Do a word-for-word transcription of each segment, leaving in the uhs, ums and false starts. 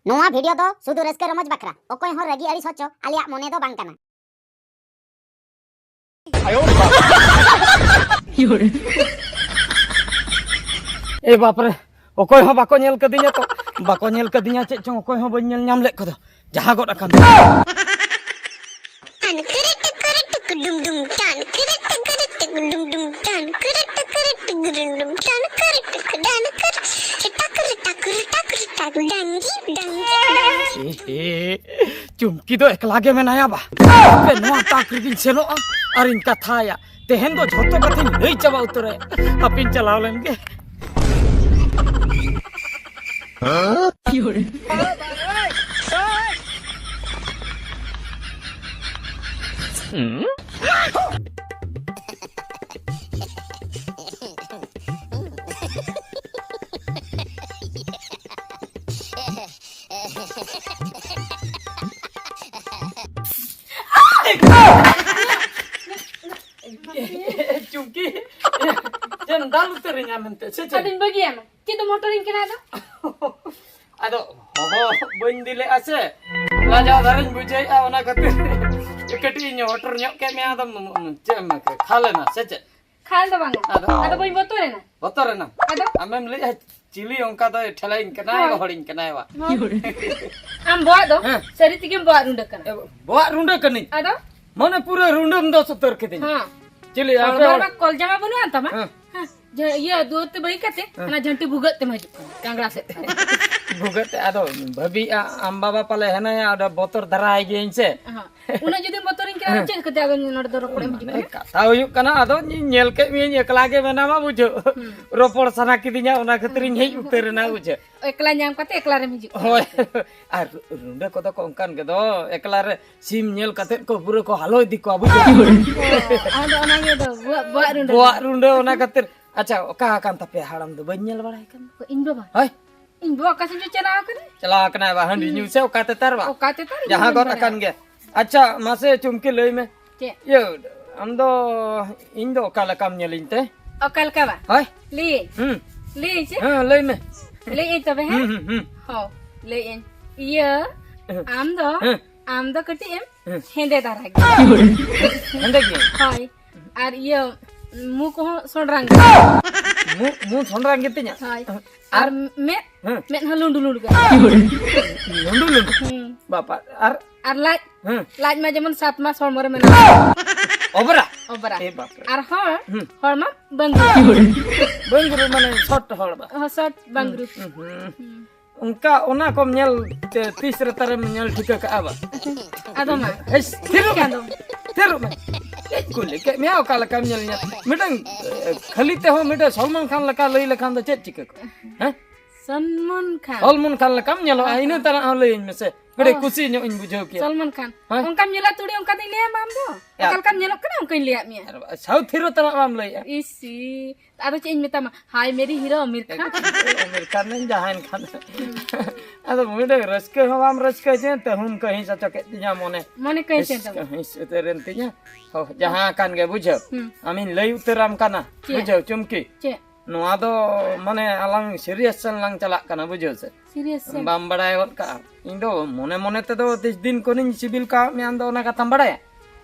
ᱱᱚᱣᱟ ᱵᱷᱤᱰᱤᱭᱳ ᱫᱚ ᱥᱩᱫᱷᱩ ᱨᱟᱹᱥᱠᱟᱹ ᱨᱚᱢᱚᱡᱽ ᱵᱟᱠᱷᱨᱟ, ᱚᱠᱚᱭ ᱦᱚᱸ ᱨᱟᱹᱜᱤ ᱟᱹᱲᱤᱥ ᱦᱚᱪᱚ ᱟᱞᱮᱭᱟᱜ ᱢᱚᱱᱮ ᱫᱚ ᱵᱟᱝ ᱠᱟᱱᱟ᱾ ᱮ ᱵᱟᱯᱨᱮ, ᱚᱠᱚᱭ ᱦᱚᱸ ᱵᱟᱠᱚ ᱧᱮᱞ ᱠᱟᱫᱤᱧᱟ ᱛᱚ᱾ ᱵᱟᱠᱚ ᱧᱮᱞ ᱠᱟᱫᱤᱧᱟ ᱪᱮᱫ ᱪᱚᱝ, ᱚᱠᱚᱭ ᱦᱚᱸ ᱵᱟᱹᱧ ᱧᱮᱞ ᱧᱟᱢ ᱞᱮᱫ ᱠᱚᱫᱚ᱾ ᱡᱟᱦᱟᱸ ᱜᱚᱫ ᱟᱠᱟᱱ᱾ ᱮ, ᱮ, ᱪᱩᱢᱠᱤ ᱫᱚ ᱮᱠᱞᱟ ᱜᱮ ᱢᱮᱱᱟᱭᱟ ᱵᱟ᱾ ᱦᱟᱯᱮ ᱱᱚᱣᱟ ᱛᱟᱠ ᱨᱮᱜᱤᱧ ᱥᱮᱱᱚᱜᱼᱟ ᱟᱨᱤᱧ ᱠᱟᱛᱷᱟᱭᱟ᱾ ᱛᱮᱦᱮᱧ ᱫᱚ ᱡᱷᱚᱛᱚ ᱠᱟᱛᱷᱟᱧ ᱞᱟᱹᱭ ᱪᱟᱵᱟ ᱩᱛᱟᱹᱨᱟᱭᱟ᱾ ᱦᱟᱯᱮᱧ ᱪᱟᱞᱟᱣ ᱞᱮᱱ ᱜᱮ᱾ ᱪᱩᱢᱠᱤ, ᱪᱮᱫ ᱮᱢ ᱫᱟᱞ ᱩᱛᱟᱹᱨᱤᱧᱟ ᱢᱮᱱᱛᱮ, ᱥᱮ ᱪᱮᱫ? ᱟᱫᱚᱧ ᱵᱟᱹᱜᱤᱭᱟᱢᱟ᱾ ᱪᱮᱫ ᱫᱚ ᱢᱚᱴᱚᱨᱤᱧ ᱠᱟᱱᱟ ᱟᱫᱚ? ᱟᱫᱚ ᱦᱚᱦᱚ ᱵᱟᱹᱧ ᱤᱫᱤ ᱞᱮᱫᱼᱟ ᱥᱮ, ᱞᱟᱡᱟᱣ ᱫᱷᱟᱨᱟᱧ ᱵᱩᱡᱷᱟᱹᱣᱮᱫᱼᱟ, ᱚᱱᱟ ᱠᱷᱟᱹᱛᱤᱨ ᱠᱟᱹᱴᱤᱡ ᱤᱧ ᱦᱚᱴᱚᱨ ᱧᱚᱜ ᱠᱮᱫ ᱢᱮᱭᱟ᱾ ᱟᱫᱚᱢ ᱪᱮᱫ ᱮᱢ ᱠᱷᱟᱞ ᱮᱱᱟ ᱥᱮ ᱪᱮᱫ? ᱠᱷᱟᱞ ᱫᱚ ᱵᱟᱝᱟ᱾ ᱟᱫᱚ? ᱟᱫᱚ ᱵᱟᱹᱧ ᱵᱚᱛᱚᱨ ᱮᱱᱟ᱾ ᱵᱚᱛᱚᱨ ᱮᱱᱟᱢ? ᱟᱫᱚ? ᱟᱢᱮᱢ ᱞᱟᱹᱭᱮᱫᱼᱟ ᱪᱤᱞᱤ ᱚᱱᱠᱟ ᱫᱚᱭ ᱴᱷᱮᱞᱟᱭᱤᱧ ᱠᱟᱱᱟᱭ, ᱦᱳᱭ᱾ ᱜᱚᱦᱚᱲᱤᱧ ᱠᱟᱱᱟᱭ ᱵᱟ᱾ ᱦᱳᱭ᱾ ᱟᱢ ᱵᱚᱦᱚᱜ ᱫᱚ ᱦᱮᱸ᱾ ᱥᱟᱹᱨᱤ ᱛᱮᱜᱮᱢ ᱵᱚᱦᱚᱜ ᱨᱩᱸᱰᱟᱹ ᱠᱟᱱᱟ᱾ ᱮ, ᱵᱚᱦᱚᱜ ᱨᱩᱸᱰᱟᱹ ᱠᱟᱹᱱᱟᱹᱧ? ᱟᱫᱚ? ᱢᱟᱱᱮ ᱯᱩᱨᱟᱹ ᱨᱩᱸᱰᱟᱹᱢ ᱫᱚᱥ ᱩᱛᱟᱹᱨ ᱠᱤᱫᱤᱧᱟ᱾ ᱦᱮᱸ᱾ ᱪᱤᱞᱤ ᱟᱯᱮ ᱦᱚᱲᱢᱚ ᱦᱚᱲ? ᱨᱮᱢᱟ ᱠᱚᱞ ᱡᱟᱢᱟ ᱵᱟᱹᱱᱩᱜ ᱟᱱ ᱛᱟᱢᱟ᱾ ᱦᱮᱸ᱾ ᱦᱮᱸ᱾ ᱡᱮ ᱤᱭᱟᱹ ᱫᱩᱣᱟᱹᱨ ᱛᱮ ᱵᱟᱹᱜᱤ ᱠᱟᱛᱮ ᱦᱮᱸ᱾ ᱚᱱᱟ ᱡᱷᱟᱹᱱᱴᱤ ᱵᱷᱩᱜᱟᱹᱜ ᱛᱮᱢ ᱦᱤᱡᱩᱜ ᱠᱟᱱᱟ ᱠᱟᱝᱜᱽᱨᱟ ᱥᱮᱫ᱾ ᱵᱷᱩᱜᱟᱹᱜ ᱛᱮ ᱟᱫᱚ ᱵᱷᱟᱹᱵᱤᱭᱮᱫᱼᱟ ᱟᱢ ᱵᱟᱵᱟ ᱯᱟᱞᱮ ᱦᱮᱱᱟᱭᱟ, ᱟᱫᱚ ᱵᱚᱛᱚᱨ ᱫᱷᱟᱨᱟᱭ ᱜᱤᱭᱟᱹᱧ ᱥᱮ᱾ ᱦᱮᱸ᱾ ᱩᱱᱟᱹᱜ ᱡᱩᱫᱤᱢ ᱵᱚᱛᱚᱨᱤᱧ ᱠᱟᱱᱟ, ᱦᱮᱸ᱾ ᱪᱮᱫ ᱠᱷᱟᱹᱛᱤᱨ ᱟᱫᱚ ᱱᱚᱰᱮ ᱫᱚ ᱨᱚᱯᱚᱲᱮᱢ ᱦᱤᱡᱩᱜ ᱢᱟᱱᱮ ᱠᱟᱱᱟ? ᱠᱟᱛᱷᱟ ᱦᱩᱭᱩᱜ ᱠᱟᱱᱟ, ᱟᱫᱚ ᱧᱮᱞ ᱠᱮᱫ ᱢᱤᱭᱟᱹᱧ ᱮᱠᱞᱟ ᱜᱮ ᱢᱮᱱᱟᱢᱟ ᱵᱩᱡᱷᱟᱹᱣ᱾ ᱦᱩᱸ᱾ ᱨᱚᱯᱚᱲ ᱥᱟᱱᱟ ᱠᱤᱫᱤᱧᱟ, ᱚᱱᱟ ᱠᱷᱟᱹᱛᱤᱨᱤᱧ ᱦᱮᱡ ᱩᱛᱟᱹᱨ ᱮᱱᱟ ᱵᱩᱡᱷᱟᱹᱣ᱾ ᱮᱠᱞᱟ ᱧᱟᱢ ᱠᱟᱛᱮ ᱮᱠᱞᱟ ᱨᱮᱢ ᱦᱤᱡᱩᱜ ᱠᱟᱱᱟ᱾ ᱦᱳᱭ᱾ ᱟᱨ ᱨᱩᱸᱰᱟᱹ ᱠᱚᱫᱚ ᱠᱚ ᱚᱱᱠᱟᱱ ᱜᱮᱫᱚ, ᱮᱠᱞᱟ ᱨᱮ ᱥᱤᱢ ᱧᱮᱞ ᱠᱟᱛᱮ ᱠᱚ ᱯᱩᱨᱟᱹ ᱠᱚ ᱦᱟᱞᱚ ᱤᱫᱤ ᱠᱚᱣᱟ ᱵᱩᱡᱷᱟᱹᱣ᱾ ᱚ, ᱟᱫᱚ ᱚᱱᱟ ᱜᱮ ᱫᱚ, ᱵᱚᱦᱚᱜ, ᱵᱚᱦᱚᱜ ᱨᱩᱸᱰᱟᱹ᱾ ᱵᱚᱦᱚᱜ ᱨᱩᱸᱰᱟᱹ, ᱚᱱᱟ ᱠᱷᱟᱹᱛᱤᱨ᱾ ᱟᱪᱪᱷᱟ, ᱚᱠᱟ ᱟᱠᱟᱱ ᱛᱟᱯᱮᱭᱟ ᱦᱟᱲᱟᱢ ᱫᱚ? ᱵᱟᱹᱧ ᱧᱮᱞ ᱵᱟᱲᱟᱭ ᱠᱟᱱ᱾ ᱤᱧ ᱵᱟᱵᱟ? ᱦᱳᱭ᱾ ᱤᱧ ᱵᱟᱵᱟ ᱚᱠᱟ ᱥᱮᱫ ᱪᱚ ᱪᱟᱞᱟᱣ ᱟᱠᱟᱱᱟ᱾ ᱪᱟᱞᱟᱣ ᱟᱠᱟᱱᱟᱭ ᱵᱟ, ᱦᱟᱺᱰᱤ ᱦᱩᱸ᱾ ᱧᱩ ᱥᱮ ᱚᱠᱟ ᱛᱮᱛᱟᱨ ᱵᱟ? ᱚᱠᱟ ᱛᱮᱛᱟᱨ ᱤᱧ ᱡᱟᱦᱟᱸ ᱦᱚᱸ ᱜᱚᱫ ᱵᱟᱹᱧ ᱟᱠᱟᱱ ᱵᱟᱲᱟᱭᱟ᱾ ᱜᱮ᱾ ᱟᱪᱪᱷᱟ, ᱢᱟᱥᱮ ᱪᱩᱢᱠᱤ ᱞᱟᱹᱭ ᱢᱮ᱾ ᱪᱮᱫ? ᱤᱭᱟᱹ, ᱟᱢ ᱫᱚ, ᱤᱧ ᱫᱚ ᱚᱠᱟ ᱞᱮᱠᱟᱢ ᱧᱮᱞᱤᱧ ᱛᱮ? ᱚᱠᱟ ᱞᱮᱠᱟ ᱵᱟ? ᱦᱳᱭ᱾ ᱞᱟᱹᱭᱟᱹᱧ? ᱦᱩᱸ᱾ ᱞᱟᱹᱭᱟᱹᱧ ᱪᱮ? ᱦᱮᱸ, ᱞᱟᱹᱭ ᱢᱮ᱾ ᱞᱟᱹᱭᱟᱹᱧ ᱛᱚᱵᱮ, ᱦᱮᱸ? ᱦᱩᱸ, ᱦᱩᱸ, ᱦᱩᱸ᱾ ᱦᱚᱸ᱾ ᱞᱟᱹᱭᱮᱫ ᱟᱹᱧ, ᱤᱭᱟᱹ, ᱟᱢ ᱫᱚ, ᱦᱮᱸ᱾ ᱟᱢ ᱫᱚ ᱠᱟᱹᱴᱤᱡ ᱮᱢ ᱦᱮᱸ᱾ ᱦᱮᱸᱫᱮ ᱫᱷᱟᱨᱟ ᱜᱮᱭᱟ᱾ ᱦᱮᱸᱫᱮ ᱜᱮ? ᱦᱳᱭ᱾ ᱟᱨ ᱤᱭᱟᱹ, ᱢᱩ ᱠᱚᱦᱚᱸ ᱥᱚᱸᱰᱨᱟᱝ ᱜᱮ᱾ ᱢᱩ, ᱢᱩ ᱥᱚᱸᱰᱨᱟᱝ ᱜᱮᱛᱤᱧᱟ? ᱦᱳᱭ᱾ ᱟᱨ ᱟᱨ ᱢᱮᱫ, ᱦᱮᱸ᱾ ᱢᱮᱫ ᱦᱚᱸ ᱞᱩᱸᱰᱩ ᱞᱩᱸᱰᱩ ᱜᱮ᱾ ᱞᱩᱸᱰᱩ ᱞᱩᱸᱰᱩ? ᱦᱩᱸ᱾ ᱵᱟᱯᱟ, ᱟᱨ? ᱟᱨ ᱞᱟᱡ, ᱦᱮᱸ᱾ ᱞᱟᱡ ᱢᱟ ᱡᱮᱢᱚᱱ ᱥᱟᱛ ᱢᱟᱥ ᱦᱚᱲᱢᱚ ᱨᱮ ᱢᱮᱱᱟᱜᱼᱟ᱾ ᱚᱵᱨᱟ? ᱚᱵᱨᱟ᱾ ᱮ ᱵᱟᱯ ᱨᱮ᱾ ᱟᱨ ᱦᱚᱲ, ᱦᱩᱸ᱾ ᱦᱚᱲ ᱢᱟ ᱵᱟᱝᱜᱩ᱾ ᱵᱟᱝᱜᱩ ᱢᱟᱱᱮ ᱥᱚᱴ ᱦᱚᱲ ᱵᱟ? ᱦᱚᱸ, ᱥᱚᱴ ᱵᱟᱝᱜᱩ᱾ ᱦᱩᱸ, ᱦᱩᱸ᱾ ᱦᱩᱸ᱾ ᱚᱱᱠᱟ ᱚᱱᱟ ᱠᱚᱢ ᱧᱮᱞ ᱛᱮ ᱛᱤᱥ ᱨᱮ ᱛᱟᱨᱮᱢ ᱧᱮᱞ ᱴᱷᱤᱠᱟᱹ ᱠᱟᱜᱼᱟ ᱵᱟ? ᱟᱫᱚ ᱢᱟ᱾ ᱦᱮᱥ, ᱛᱷᱤᱨᱚᱜ ᱢᱮ᱾ ᱪᱤᱠᱟᱹ ᱫᱚ? ᱛᱷᱤᱨᱚᱜ ᱢᱮ᱾ ᱪᱮᱫ ᱠᱚ ᱞᱟᱹᱭ ᱠᱮᱫ ᱢᱮᱭᱟ, ᱚᱠᱟ ᱞᱮᱠᱟᱢ ᱧᱮᱞ ᱧᱟᱢ? ᱢᱤᱫᱴᱟᱝ, ᱮ, ᱠᱷᱟᱹᱞᱤ ᱛᱮᱦᱚᱸ ᱢᱤᱫᱴᱟᱝ ᱥᱚᱞᱢᱟᱱ ᱠᱷᱟᱱ ᱞᱮᱠᱟ ᱞᱟᱹᱭ ᱞᱮᱠᱷᱟᱱ ᱫᱚ ᱪᱮᱫ ᱪᱤᱠᱟᱹ ᱠᱚᱜᱼᱟ? ᱦᱮᱸ? ᱥᱚᱞᱢᱟᱱ ᱠᱷᱟᱱ᱾ ᱥᱚᱞᱢᱟᱱ ᱠᱷᱟᱱ ᱞᱮᱠᱟᱢ ᱧᱮᱞᱚᱜᱼᱟ, ᱦᱮᱸ, ᱤᱱᱟᱹ ᱦᱮᱸ᱾ ᱛᱟᱨᱟ ᱦᱚᱸ ᱞᱟᱹᱭᱟᱹᱧ ᱢᱮᱥᱮ᱾ ᱠᱟᱹᱴᱤᱡ ᱚ᱾ ᱠᱩᱥᱤ ᱧᱚᱜ ᱤᱧ ᱵᱩᱡᱷᱟᱹᱣ ᱠᱮᱭᱟ᱾ ᱥᱚᱞᱢᱟᱱ ᱠᱷᱟᱱ᱾ ᱦᱮᱸ? ᱚᱱᱠᱟᱢ ᱧᱮᱞᱟ ᱛᱩᱲᱤ, ᱚᱱᱠᱟ ᱫᱚᱧ ᱞᱟᱹᱭᱟᱢᱟ ᱟᱢ ᱫᱚ? ᱭᱟ᱾ ᱚᱠᱟ ᱞᱮᱠᱟᱢ ᱧᱮᱞᱚᱜ ᱠᱟᱱᱟ, ᱚᱱᱠᱟᱧ ᱞᱟᱹᱭᱟᱫ ᱢᱮᱭᱟ᱾ ᱟᱨ ᱥᱟᱣᱩᱛᱷ ᱦᱤᱨᱳ ᱛᱟᱱᱟᱜ ᱵᱟᱢ ᱞᱟᱹᱭᱮᱜᱼᱟ᱾ ᱤᱥᱤ᱾ ᱟᱫᱚ ᱪᱮᱫ ᱤᱧ ᱢᱮᱛᱟᱢᱟ? ᱦᱟᱭ ᱢᱮᱨᱤ ᱦᱤᱨᱳ ᱟᱢᱤᱨ ᱠᱷᱟᱱ᱾ ᱟᱢᱤᱨ ᱠᱷᱟᱱ ᱨᱮᱱ ᱡᱟᱦᱟᱸᱭ ᱠᱷᱟᱱ᱾ ᱟᱫᱚ ᱢᱤᱫᱴᱟᱝ ᱨᱟᱹᱥᱠᱟᱹ ᱦᱚᱸ ᱵᱟᱢ ᱨᱟᱹᱥᱠᱟᱹ ᱦᱚᱪᱚᱭᱮᱱ ᱛᱮ ᱦᱩᱢ ᱠᱟᱹᱦᱤᱥ ᱦᱚᱪᱚ ᱠᱮᱫ ᱛᱤᱧᱟ ᱢᱚᱱᱮ᱾ ᱢᱚᱱᱮ ᱠᱟᱹᱦᱤᱥ ᱮᱱ ᱦᱤᱥ ᱛᱟᱢᱟ᱾ ᱠᱟᱹᱦᱤᱥ ᱩᱛᱟᱹᱨᱮᱱ ᱛᱤᱧᱟ᱾ ᱦᱳ, ᱡᱟᱦᱟᱸ ᱠᱟᱱ ᱜᱮ ᱵᱩᱡᱷᱟᱹᱣ᱾ ᱦᱩᱸ᱾ ᱟᱢᱤᱧ ᱞᱟᱹᱭ ᱩᱛᱟᱹᱨᱟᱢ ᱠᱟᱱᱟ᱾ ᱪᱮᱫ? ᱵᱩᱡᱷᱟᱹᱣ, ᱪᱩᱢᱠᱤ᱾ ᱪᱮᱫ? ᱱᱚᱣᱟ ᱫᱚ ᱢᱟᱱᱮ ᱟᱞᱟᱝ ᱥᱤᱨᱤᱭᱟᱥ ᱥᱮᱱ ᱞᱟᱝ ᱪᱟᱞᱟᱜ ᱠᱟᱱᱟ, ᱵᱩᱡᱷᱟᱹᱣ ᱥᱮ? ᱥᱤᱨᱤᱭᱟᱥ ᱥᱮᱱ? ᱵᱟᱢ ᱵᱟᱲᱟᱭ ᱜᱚᱫ ᱠᱟᱜᱼᱟ᱾ ᱤᱧ ᱫᱚ ᱢᱚᱱᱮ ᱢᱚᱱᱮ ᱛᱮᱫᱚ ᱛᱤᱥ ᱫᱤᱱ ᱠᱷᱚᱱᱤᱧ ᱥᱤᱵᱤᱞ ᱠᱟᱣᱟᱫ ᱢᱮᱭᱟ, ᱟᱢ ᱫᱚ ᱚᱱᱟ ᱠᱟᱛᱷᱟᱢ ᱵᱟᱲᱟᱭᱟ?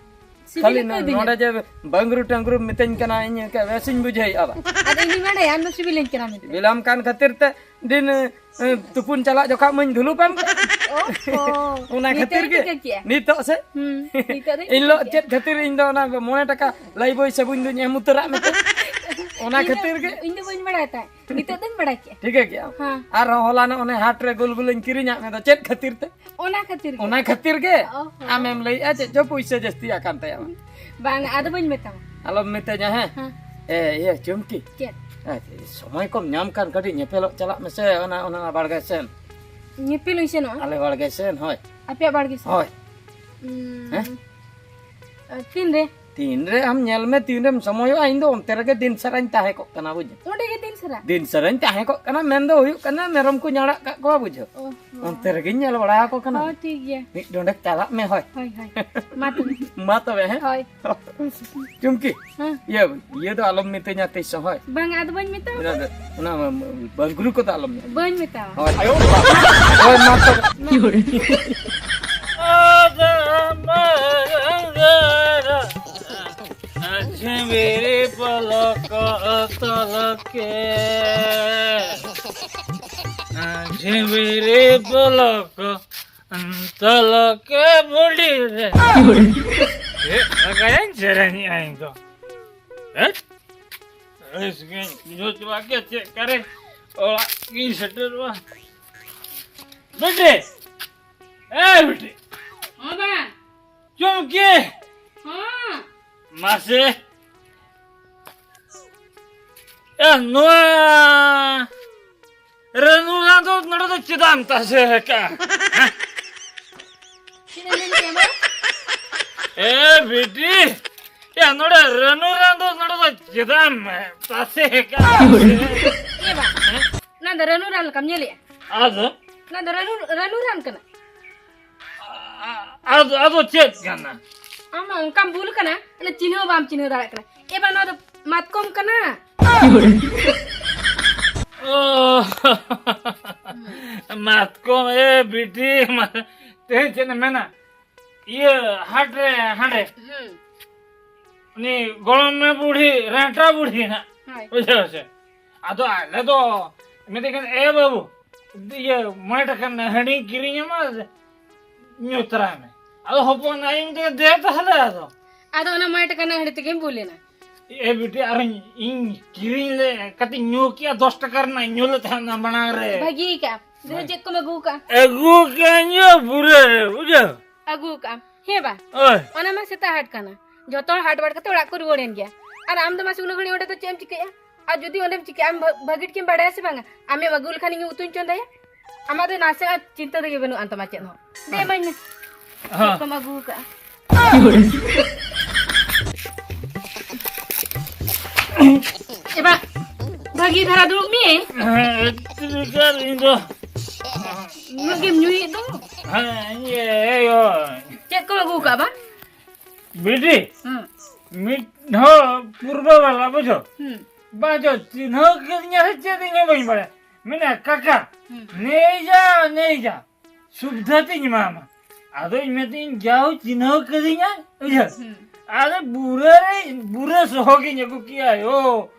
ᱥᱤᱵᱤᱞ ᱠᱷᱟᱹᱞᱤ ᱠᱟᱹᱫᱤᱧᱟ᱾ ᱱᱚᱰᱮ ᱡᱮ ᱵᱟᱝᱨᱩ ᱴᱟᱝᱨᱩ ᱢᱤᱛᱟᱹᱧ ᱠᱟᱱᱟ, ᱤᱧ ᱮᱱᱠᱷᱟᱱ ᱵᱮᱥᱤᱧ ᱵᱩᱡᱷᱟᱹᱣᱮᱫᱼᱟ ᱵᱟ᱾ ᱟᱫᱚ ᱤᱧ ᱫᱩᱧ ᱵᱟᱲᱟᱭᱟ ᱟᱢ ᱫᱚ ᱥᱤᱵᱤᱞᱟᱹᱧ ᱠᱟᱱᱟ ᱢᱮᱱᱛᱮ᱾ ᱥᱤᱵᱤᱞᱟᱢ ᱠᱟᱱ ᱠᱷᱟᱹᱛᱤᱨ ᱛᱮ ᱫᱤᱱ, ᱮ, ᱛᱩᱯᱩᱱ ᱪᱟᱞᱟᱜ ᱡᱚᱠᱷᱟᱜ ᱢᱟᱧ ᱫᱷᱩᱞᱩᱯᱟᱢ᱾ ᱚᱦᱚ᱾ ᱚᱱᱟ ᱱᱤᱛᱚᱜ ᱠᱷᱟᱹᱛᱤᱨ ᱤᱧ ᱜᱮ ᱴᱷᱤᱠᱟᱹ ᱠᱮᱜᱼᱟ᱾ ᱱᱤᱛᱚᱜ ᱥᱮ? ᱦᱩᱸ, ᱱᱤᱛᱚᱜ ᱫᱚᱧ ᱤᱧ ᱦᱤᱞᱳᱜ ᱴᱷᱤᱠᱟᱹ ᱠᱮᱜᱼᱟ᱾ ᱪᱮᱫ ᱠᱷᱟᱹᱛᱤᱨ ᱤᱧ ᱫᱚ ᱚᱱᱟ ᱢᱚᱬᱮ ᱴᱟᱠᱟ ᱞᱟᱭᱤᱵᱚᱭ ᱥᱟᱵᱚᱱ ᱫᱩᱧ ᱮᱢ ᱩᱛᱟᱹᱨᱟᱜ ᱢᱮᱛᱮ? ᱚᱱᱟ ᱤᱧ ᱫᱚ, ᱠᱷᱟᱹᱛᱤᱨ ᱜᱮ? ᱤᱧ ᱫᱚ ᱵᱟᱹᱧ ᱵᱟᱲᱟᱭ ᱛᱟᱦᱮᱸᱫ᱾ ᱱᱤᱛᱚᱜ ᱫᱚᱧ ᱵᱟᱲᱟᱭ ᱠᱮᱜᱼᱟ᱾ ᱴᱷᱤᱠᱟᱹ ᱠᱮᱜᱼᱟᱢ? ᱦᱮᱸ᱾ ᱟᱨᱦᱚᱸ ᱦᱚᱞᱟᱱᱚᱜ ᱚᱱᱮ ᱦᱟᱴ ᱨᱮ ᱜᱩᱞᱜᱩᱞᱟᱹᱧ ᱠᱤᱨᱤᱧᱟᱜ ᱢᱮ ᱫᱚ, ᱪᱮᱫ ᱠᱷᱟᱹᱛᱤᱨ ᱛᱮ? ᱚᱱᱟ ᱠᱷᱟᱹᱛᱤᱨ ᱜᱮ᱾ ᱚᱦᱚ᱾ ᱟᱢᱮᱢ ᱞᱟᱹᱭᱮᱜᱼᱟ ᱪᱮᱫ ᱪᱚ ᱯᱩᱭᱥᱟᱹ ᱡᱟᱹᱥᱛᱤ ᱟᱠᱟᱱ ᱛᱟᱭᱟ᱾ ᱵᱟᱝ, ᱟᱫᱚ ᱵᱟᱹᱧ ᱢᱮᱛᱟᱢᱟ᱾ ᱟᱞᱚᱢ ᱢᱤᱛᱟᱹᱧᱟ, ᱦᱮᱸ? ᱦᱮᱸ᱾ ᱮ, ᱤᱭᱟᱹ, ᱪᱩᱢᱠᱤ᱾ ᱪᱮᱫ? ᱮ, ᱥᱚᱢᱚᱭ ᱠᱚᱢ ᱧᱟᱢ ᱠᱷᱟᱱ ᱠᱟᱹᱴᱤᱡ ᱧᱮᱯᱮᱞᱚᱜ ᱪᱟᱞᱟᱜ ᱢᱮᱥᱮ, ᱚᱱᱟ, ᱚᱱᱟ ᱵᱟᱲᱜᱮ ᱥᱮᱱ᱾ ᱧᱮᱯᱮᱞ ᱤᱧ ᱥᱮᱱᱚᱜᱼᱟ? ᱟᱞᱮ ᱵᱟᱲᱜᱮ ᱥᱮᱱ, ᱦᱳᱭ᱾ ᱟᱯᱮᱭᱟᱜ ᱵᱟᱲᱜᱮ ᱥᱮᱱ? ᱦᱳᱭ᱾ ᱩᱸ, ᱦᱮᱸ? ᱛᱤᱱ ᱨᱮ? ᱛᱤᱱ ᱨᱮ ᱟᱢ ᱧᱮᱞ ᱢᱮ, ᱛᱤᱱ ᱨᱮᱢ ᱥᱚᱢᱚᱭᱚᱜᱼᱟ, ᱤᱧ ᱫᱚ ᱚᱱᱛᱮ ᱨᱮᱜᱮ ᱫᱤᱱ ᱥᱟᱨᱟᱧ ᱛᱟᱦᱮᱸ ᱠᱚᱜ ᱠᱟᱱᱟ, ᱵᱩᱡᱽ? ᱚᱸᱰᱮ ᱜᱮ ᱫᱤᱱ ᱥᱟᱨᱟ᱾ ᱫᱤᱱ ᱥᱟᱨᱟᱧ ᱛᱟᱦᱮᱸ ᱠᱚᱜ ᱠᱟᱱᱟ, ᱢᱮᱱ ᱫᱚ ᱦᱩᱭᱩᱜ ᱠᱟᱱᱟ ᱢᱮᱨᱚᱢ ᱠᱚ ᱧᱟᱲᱟᱜ ᱠᱟᱜ ᱠᱚᱣᱟ, ᱵᱩᱡᱷᱟᱹᱣ᱾ ᱚ, ᱦᱚᱸ᱾ ᱚᱱᱛᱮ ᱨᱮᱜᱮᱧ ᱧᱮᱞ ᱵᱟᱲᱟ ᱟᱠᱚ ᱠᱟᱱᱟ᱾ ᱦᱳᱭ, ᱴᱷᱤᱠ ᱜᱮᱭᱟ᱾ ᱢᱤᱫ ᱰᱚᱸᱰᱮᱠ ᱪᱟᱞᱟᱜ ᱢᱮ, ᱦᱳᱭ᱾ ᱦᱳᱭ, ᱦᱳᱭ᱾ ᱢᱟ ᱛᱚᱵᱮ᱾ ᱢᱟ ᱛᱚᱵᱮ, ᱦᱮᱸ? ᱦᱳᱭ᱾ ᱪᱩᱢᱠᱤ, ᱦᱮᱸ᱾ ᱤᱭᱟᱹ, ᱤᱭᱟᱹ ᱫᱚ ᱟᱞᱚᱢ ᱢᱤᱛᱟᱹᱧᱟ ᱛᱤᱥ ᱦᱚᱸ, ᱦᱳᱭ᱾ ᱵᱟᱝ, ᱟᱫᱚ ᱵᱟᱹᱧ ᱢᱮᱛᱟᱢᱟ᱾ ᱚᱱᱟ ᱫᱚ, ᱚᱱᱟ ᱵᱟᱹᱝᱜᱽᱨᱩ ᱠᱚᱫᱚ ᱟᱞᱚᱢ ᱢᱮᱛᱟᱹᱧᱟ᱾ ᱵᱟᱹᱧ ᱢᱮᱛᱟᱢᱟ᱾ ᱦᱳᱭ᱾ ᱦᱳᱭ, ᱢᱟ ᱛᱚᱵᱮ᱾ ᱡᱷᱤᱢᱤᱨᱤ ᱯᱚᱞᱚᱠ ᱛᱚᱞᱚᱠᱮ, ᱡᱷᱤᱢᱤᱨᱤ ᱯᱚᱞᱚᱠ ᱛᱚᱞᱚᱠᱮ ᱢᱩᱰᱤ ᱨᱮ᱾ ᱮ, ᱞᱟᱜᱟᱭᱟᱹᱧ ᱥᱮᱨᱮᱧᱮᱜᱼᱟ ᱤᱧ ᱫᱚ᱾ ᱦᱮᱸ? ᱨᱟᱹᱥᱠᱟᱹᱧ ᱵᱩᱡᱷᱟᱹᱣ ᱪᱟᱵᱟ ᱠᱮᱫ, ᱪᱮᱫ ᱠᱟᱨᱮ ᱚᱲᱟᱜ ᱜᱤᱧ ᱥᱮᱴᱮᱨᱚᱜᱼᱟ᱾ ᱵᱤᱴᱤ! ᱮ ᱵᱤᱴᱤ! ᱦᱚᱸ ᱵᱟ᱾ ᱪᱩᱢᱠᱤ! ᱦᱚᱸ᱾ ᱢᱟᱥᱮ᱾ ᱮ, ᱱᱚᱣᱟ ᱨᱟᱹᱱᱩ ᱨᱟᱱ ᱫᱚ ᱱᱚᱰᱮ ᱫᱚ ᱪᱮᱫᱟᱜ ᱮᱢ ᱛᱟᱥᱮ ᱟᱠᱟᱫᱼᱟ? ᱪᱮᱫ ᱮᱢ ᱢᱮᱱ ᱠᱮᱫᱼᱟ ᱵᱟ? ᱮ, ᱵᱤᱴᱤ! ᱮ, ᱱᱚᱰᱮ ᱨᱟᱹᱱᱩ ᱨᱟᱱ ᱫᱚ ᱱᱚᱰᱮ ᱫᱚ ᱪᱮᱫᱟᱜ ᱮᱢ ᱛᱟᱥᱮ ᱟᱠᱟᱫᱼᱟ? ᱮ ᱵᱟ, ᱚᱱᱟ ᱫᱚ ᱨᱟᱹᱱᱩ ᱨᱟᱱ ᱞᱮᱠᱟᱢ ᱧᱮᱞᱮᱜᱼᱟ? ᱟᱫᱚ? ᱚᱱᱟ ᱫᱚ ᱨᱟᱹᱱᱩ, ᱨᱟᱹᱱᱩ ᱨᱟᱱ ᱠᱟᱱᱟ᱾ ᱟ-, ᱟᱫᱚ, ᱟᱫᱚ ᱪᱮᱫ ᱠᱟᱱᱟ? ᱟᱢ ᱢᱟ ᱚᱱᱠᱟᱢ ᱵᱩᱞ ᱠᱟᱱᱟ, ᱚᱱᱟ ᱪᱤᱱᱦᱟᱹ ᱵᱟᱢ ᱪᱤᱱᱦᱟᱹ ᱫᱟᱲᱮᱭᱟᱜ ᱠᱟᱱᱟ᱾ ᱮ ᱵᱟ, ᱱᱚᱣᱟ ᱫᱚ ᱢᱟᱛᱠᱚᱢ ᱠᱟᱱᱟ᱾ ᱚ, ᱢᱟᱛᱠᱚᱢ, ᱮ ᱵᱤᱴᱤ, ᱢᱟ-, ᱛᱮᱦᱮᱧ ᱪᱮᱫ ᱮᱢ ᱢᱮᱱᱟ? ᱤᱭᱟᱹ, ᱦᱟᱴ ᱨᱮ, ᱦᱟᱸᱰᱮ᱾ ᱦᱩᱸ᱾ ᱩᱱᱤ ᱜᱚᱲᱚᱢ ᱢᱮ ᱵᱩᱲᱦᱤ, ᱨᱮᱸᱴᱟ ᱵᱩᱲᱦᱤ ᱱᱟᱜ᱾ ᱦᱳᱭ᱾ ᱵᱩᱡᱷᱟᱹᱣ ᱥᱮ? ᱟᱫᱚ ᱟᱞᱮ ᱫᱚ ᱢᱮᱛᱟᱭ ᱠᱟᱱᱟ, "ᱮ ᱵᱟᱹᱵᱩ, ᱤᱭᱟᱹ, ᱢᱚᱬᱮ ᱴᱟᱠᱟ ᱨᱮᱱᱟᱜ ᱦᱟᱺᱰᱤᱧ ᱠᱤᱨᱤᱧ ᱟᱢᱟ, ᱧᱩ ᱛᱟᱨᱟᱭ ᱢᱮ᱾" ᱟᱫᱚ ᱦᱚᱯᱚᱱ ᱟᱭᱳ ᱢᱮᱛᱟᱭ, "ᱫᱮ ᱛᱟᱦᱞᱮ ᱟᱫᱚ᱾" ᱟᱫᱚ ᱚᱱᱟ ᱢᱚᱬᱮ ᱴᱟᱠᱟ ᱨᱮᱱᱟᱜ ᱦᱟᱺᱰᱤ ᱛᱮᱜᱮᱢ ᱵᱩᱞ ᱮᱱᱟ᱾ ᱮ ᱵᱤᱴᱤ, ᱟᱨᱚᱧ, ᱤᱧ ᱠᱤᱨᱤᱧ ᱞᱮ, ᱠᱟᱹᱴᱤᱡ ᱧᱩ ᱠᱮᱜᱼᱟ, ᱫᱚᱥ ᱴᱟᱠᱟ ᱨᱮᱱᱟᱜ ᱤᱧ ᱧᱩ ᱞᱮᱫ ᱛᱟᱦᱮᱸᱫ ᱚᱱᱟ ᱢᱟᱲᱟᱝ ᱨᱮ᱾ ᱵᱷᱟᱹᱜᱤ ᱠᱟᱜᱼᱟᱢ᱾ ᱫᱮ, ᱦᱳᱭ᱾ ᱪᱮᱫ ᱠᱚᱢ ᱟᱹᱜᱩ ᱠᱟᱜᱼᱟ? ᱟᱹᱜᱩ ᱠᱟᱜᱼᱟᱹᱧ ᱭᱟ ᱯᱩᱨᱟᱹ, ᱵᱩᱡᱷᱟᱹᱣ? ᱟᱹᱜᱩ ᱠᱟᱜᱼᱟᱢ᱾ ᱦᱮᱸ ᱵᱟ? ᱦᱳᱭ᱾ ᱚᱱᱟ ᱢᱟ ᱥᱮᱛᱟᱜ ᱦᱟᱴ ᱠᱟᱱᱟ᱾ ᱡᱚᱛᱚ ᱦᱚᱲ ᱦᱟᱴ ᱵᱟᱴ ᱠᱟᱛᱮ ᱚᱲᱟᱜ ᱠᱚ ᱨᱩᱣᱟᱹᱲ ᱮᱱ ᱜᱮᱭᱟ᱾ ᱟᱨ ᱟᱢ ᱫᱚ ᱢᱟᱥᱮ ᱩᱱᱟᱹᱜ ᱜᱷᱟᱹᱲᱤᱡ ᱚᱸᱰᱮ ᱫᱚ ᱪᱮᱫ ᱮᱢ ᱪᱤᱠᱟᱹᱭᱟ? ᱟᱨ ᱡᱩᱫᱤ ᱚᱸᱰᱮᱢ ᱪᱤᱠᱟᱹᱭᱟ, ᱟᱢ ᱵᱷᱟ-, ᱵᱷᱟᱹᱜᱤ ᱴᱷᱤᱠᱮᱢ ᱵᱟᱲᱟᱭᱟ ᱥᱮ ᱵᱟᱝᱟ? ᱟᱢᱮᱢ ᱟᱹᱜᱩ ᱞᱮᱠᱷᱟᱱ ᱤᱧ ᱩᱛᱩᱧ ᱪᱚᱸᱫᱟᱭᱟ? ᱟᱢᱟᱜ ᱫᱚ ᱱᱟᱥᱮ ᱦᱚᱸ ᱪᱤᱱᱛᱟᱹ ᱛᱮᱜᱮ ᱵᱟᱹᱱᱩᱜ ᱟᱱ ᱛᱟᱢᱟ ᱪᱮᱫ ᱦᱚᱸ᱾ ᱫᱮ, ᱮᱢᱟᱹᱧ ᱢᱮ᱾ ᱦᱮᱸ᱾ ᱪᱮᱫ ᱠᱚᱢ ᱟᱹᱜᱩ ᱟᱠᱟᱜᱼᱟ? ᱮ ᱵᱟ, ᱵᱷᱟᱹᱜᱤ ᱫᱷᱟᱨᱟ ᱫᱩᱲᱩᱵ ᱢᱮ᱾ ᱦᱮᱸ, ᱪᱮᱫ ᱞᱮᱠᱟ ᱤᱧ ᱫᱚ? ᱩᱱᱟᱹᱜ ᱜᱮᱢ ᱧᱩᱭᱮᱫ ᱫᱚ? ᱦᱮᱸ, ᱤᱭᱟᱹ, ᱤᱭᱟᱹ᱾ ᱪᱮᱫ ᱠᱚᱢ ᱟᱹᱜᱩ ᱟᱠᱟᱫ ᱵᱟ? ᱵᱤᱴᱤ, ᱦᱩᱸ᱾ ᱢᱤᱫ ᱦᱚᱲ ᱯᱩᱨᱵᱚ ᱵᱟᱞᱟ, ᱵᱩᱡᱷᱟᱹᱣ? ᱦᱩᱸ᱾ ᱵᱟᱝ ᱪᱚ, ᱪᱤᱱᱦᱟᱹᱣ ᱠᱤᱫᱤᱧᱟ ᱥᱮ ᱪᱮᱫ, ᱤᱧ ᱦᱚᱸ ᱵᱟᱹᱧ ᱵᱟᱲᱟᱭᱟ᱾ ᱢᱮᱱᱟ, "ᱠᱟᱠᱟ, ᱦᱩᱸ᱾ ᱱᱮᱭ ᱡᱟ, ᱱᱮᱭ ᱡᱟ, ᱥᱩᱵᱤᱫᱷᱟ ᱛᱤᱧ ᱮᱢᱟᱢᱟ᱾" ᱟᱫᱚᱧ ᱢᱮᱛᱟᱹᱧ, "ᱡᱟᱣ ᱪᱤᱱᱦᱟᱹᱣ ᱠᱤᱫᱤᱧᱟ", ᱵᱩᱡᱷᱟᱹᱣ? ᱦᱩᱸ᱾ ᱟᱫᱚ ᱵᱩᱨᱟᱹ ᱨᱮ, ᱵᱩᱨᱟᱹ ᱥᱚᱦᱚ ᱜᱤᱧ ᱟᱹᱜᱩ ᱠᱮᱜᱼᱟ, ᱭᱳ᱾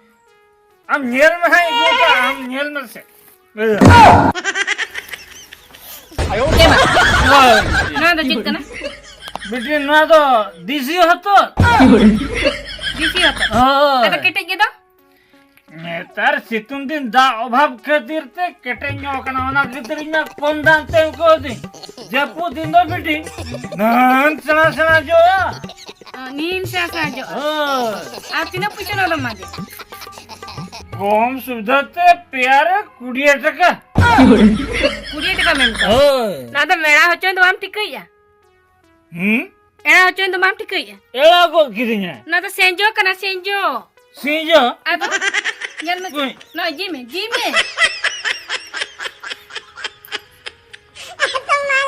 ᱟᱢ ᱧᱮᱞ ᱢᱮ ᱦᱟᱸᱜ, ᱤᱧ ᱟᱹᱜᱩ ᱠᱟᱜᱼᱟ, ᱟᱢ ᱧᱮᱞ ᱢᱮᱥᱮ᱾ ᱪᱮᱫ ᱵᱟ? ᱦᱳᱭ᱾ ᱱᱚᱣᱟ ᱫᱚ ᱪᱮᱫ ᱠᱟᱱᱟ? ᱵᱤᱴᱤ, ᱱᱚᱣᱟ ᱫᱚ ᱫᱮᱥᱤ ᱦᱚᱛᱚᱫ᱾ ᱫᱮᱥᱤ ᱦᱚᱛᱚᱫ? ᱦᱳᱭ᱾ ᱟᱫᱚ ᱠᱮᱴᱮᱡ ᱜᱮᱫᱚ? ᱱᱮᱛᱟᱨ ᱥᱤᱛᱩᱝ ᱫᱤᱱ ᱫᱟᱜ ᱚᱵᱷᱟᱵ ᱠᱷᱟᱹᱛᱤᱨ ᱛᱮ ᱠᱮᱴᱮᱡ ᱧᱚᱜ ᱠᱟᱱᱟ, ᱚᱱᱟ ᱠᱷᱟᱹᱛᱤᱨ ᱤᱧ ᱢᱟ ᱠᱚᱢ ᱫᱟᱢ ᱛᱮ ᱮᱢ ᱠᱟᱹᱣᱫᱤᱧ᱾ ᱡᱟᱹᱯᱩᱫ ᱫᱤᱱ ᱫᱚ ᱵᱤᱴᱤ, ᱱᱟᱱ ᱥᱮᱬᱟ ᱥᱮᱬᱟ ᱡᱚᱜᱼᱟ᱾ ᱚ, ᱱᱤᱢ ᱥᱮᱬᱟ ᱥᱮᱬᱟ ᱡᱚᱜᱼᱟ᱾ ᱦᱳᱭ᱾ ᱟᱨ ᱛᱤᱱᱟᱹᱜ ᱯᱩᱭᱥᱟᱹ ᱱᱚᱣᱟ ᱫᱚᱢ ᱮᱢᱟ ᱫᱮᱭᱟ? ᱠᱚᱢ ᱥᱩᱵᱤᱫᱷᱟ ᱛᱮ ᱯᱮᱭᱟ ᱨᱮ ᱠᱩᱲᱤ ᱴᱟᱠᱟ᱾ ᱠᱩᱲᱤ ᱴᱟᱠᱟ ᱢᱮᱱ ᱠᱟᱜ᱾ ᱦᱳᱭ᱾ ᱱᱚᱣᱟ ᱫᱚ ᱢᱮᱲᱟ ᱦᱚᱪᱚᱭ ᱫᱚ ᱵᱟᱢ ᱴᱷᱤᱠᱟᱹᱭᱮᱜᱼᱟ? ᱦᱩᱸ? ᱮᱲᱟ ᱦᱚᱪᱚᱭ ᱫᱚ ᱵᱟᱢ ᱴᱷᱤᱠᱟᱹᱭᱮᱜᱼᱟ? ᱮᱲᱟ ᱜᱚᱫ ᱠᱤᱫᱤᱧᱟ᱾ ᱱᱚᱣᱟ ᱫᱚ ᱥᱮᱸᱡᱚ ᱠᱟᱱᱟ, ᱥᱮᱸᱡᱚ᱾ ᱥᱮᱸᱡᱚ? ᱟᱫᱚ? ᱧᱮᱞ ᱢᱮ᱾ ᱩᱭ᱾ ᱱᱚᱜᱼᱚᱭ ᱡᱤ ᱢᱮ, ᱡᱤ ᱢᱮ᱾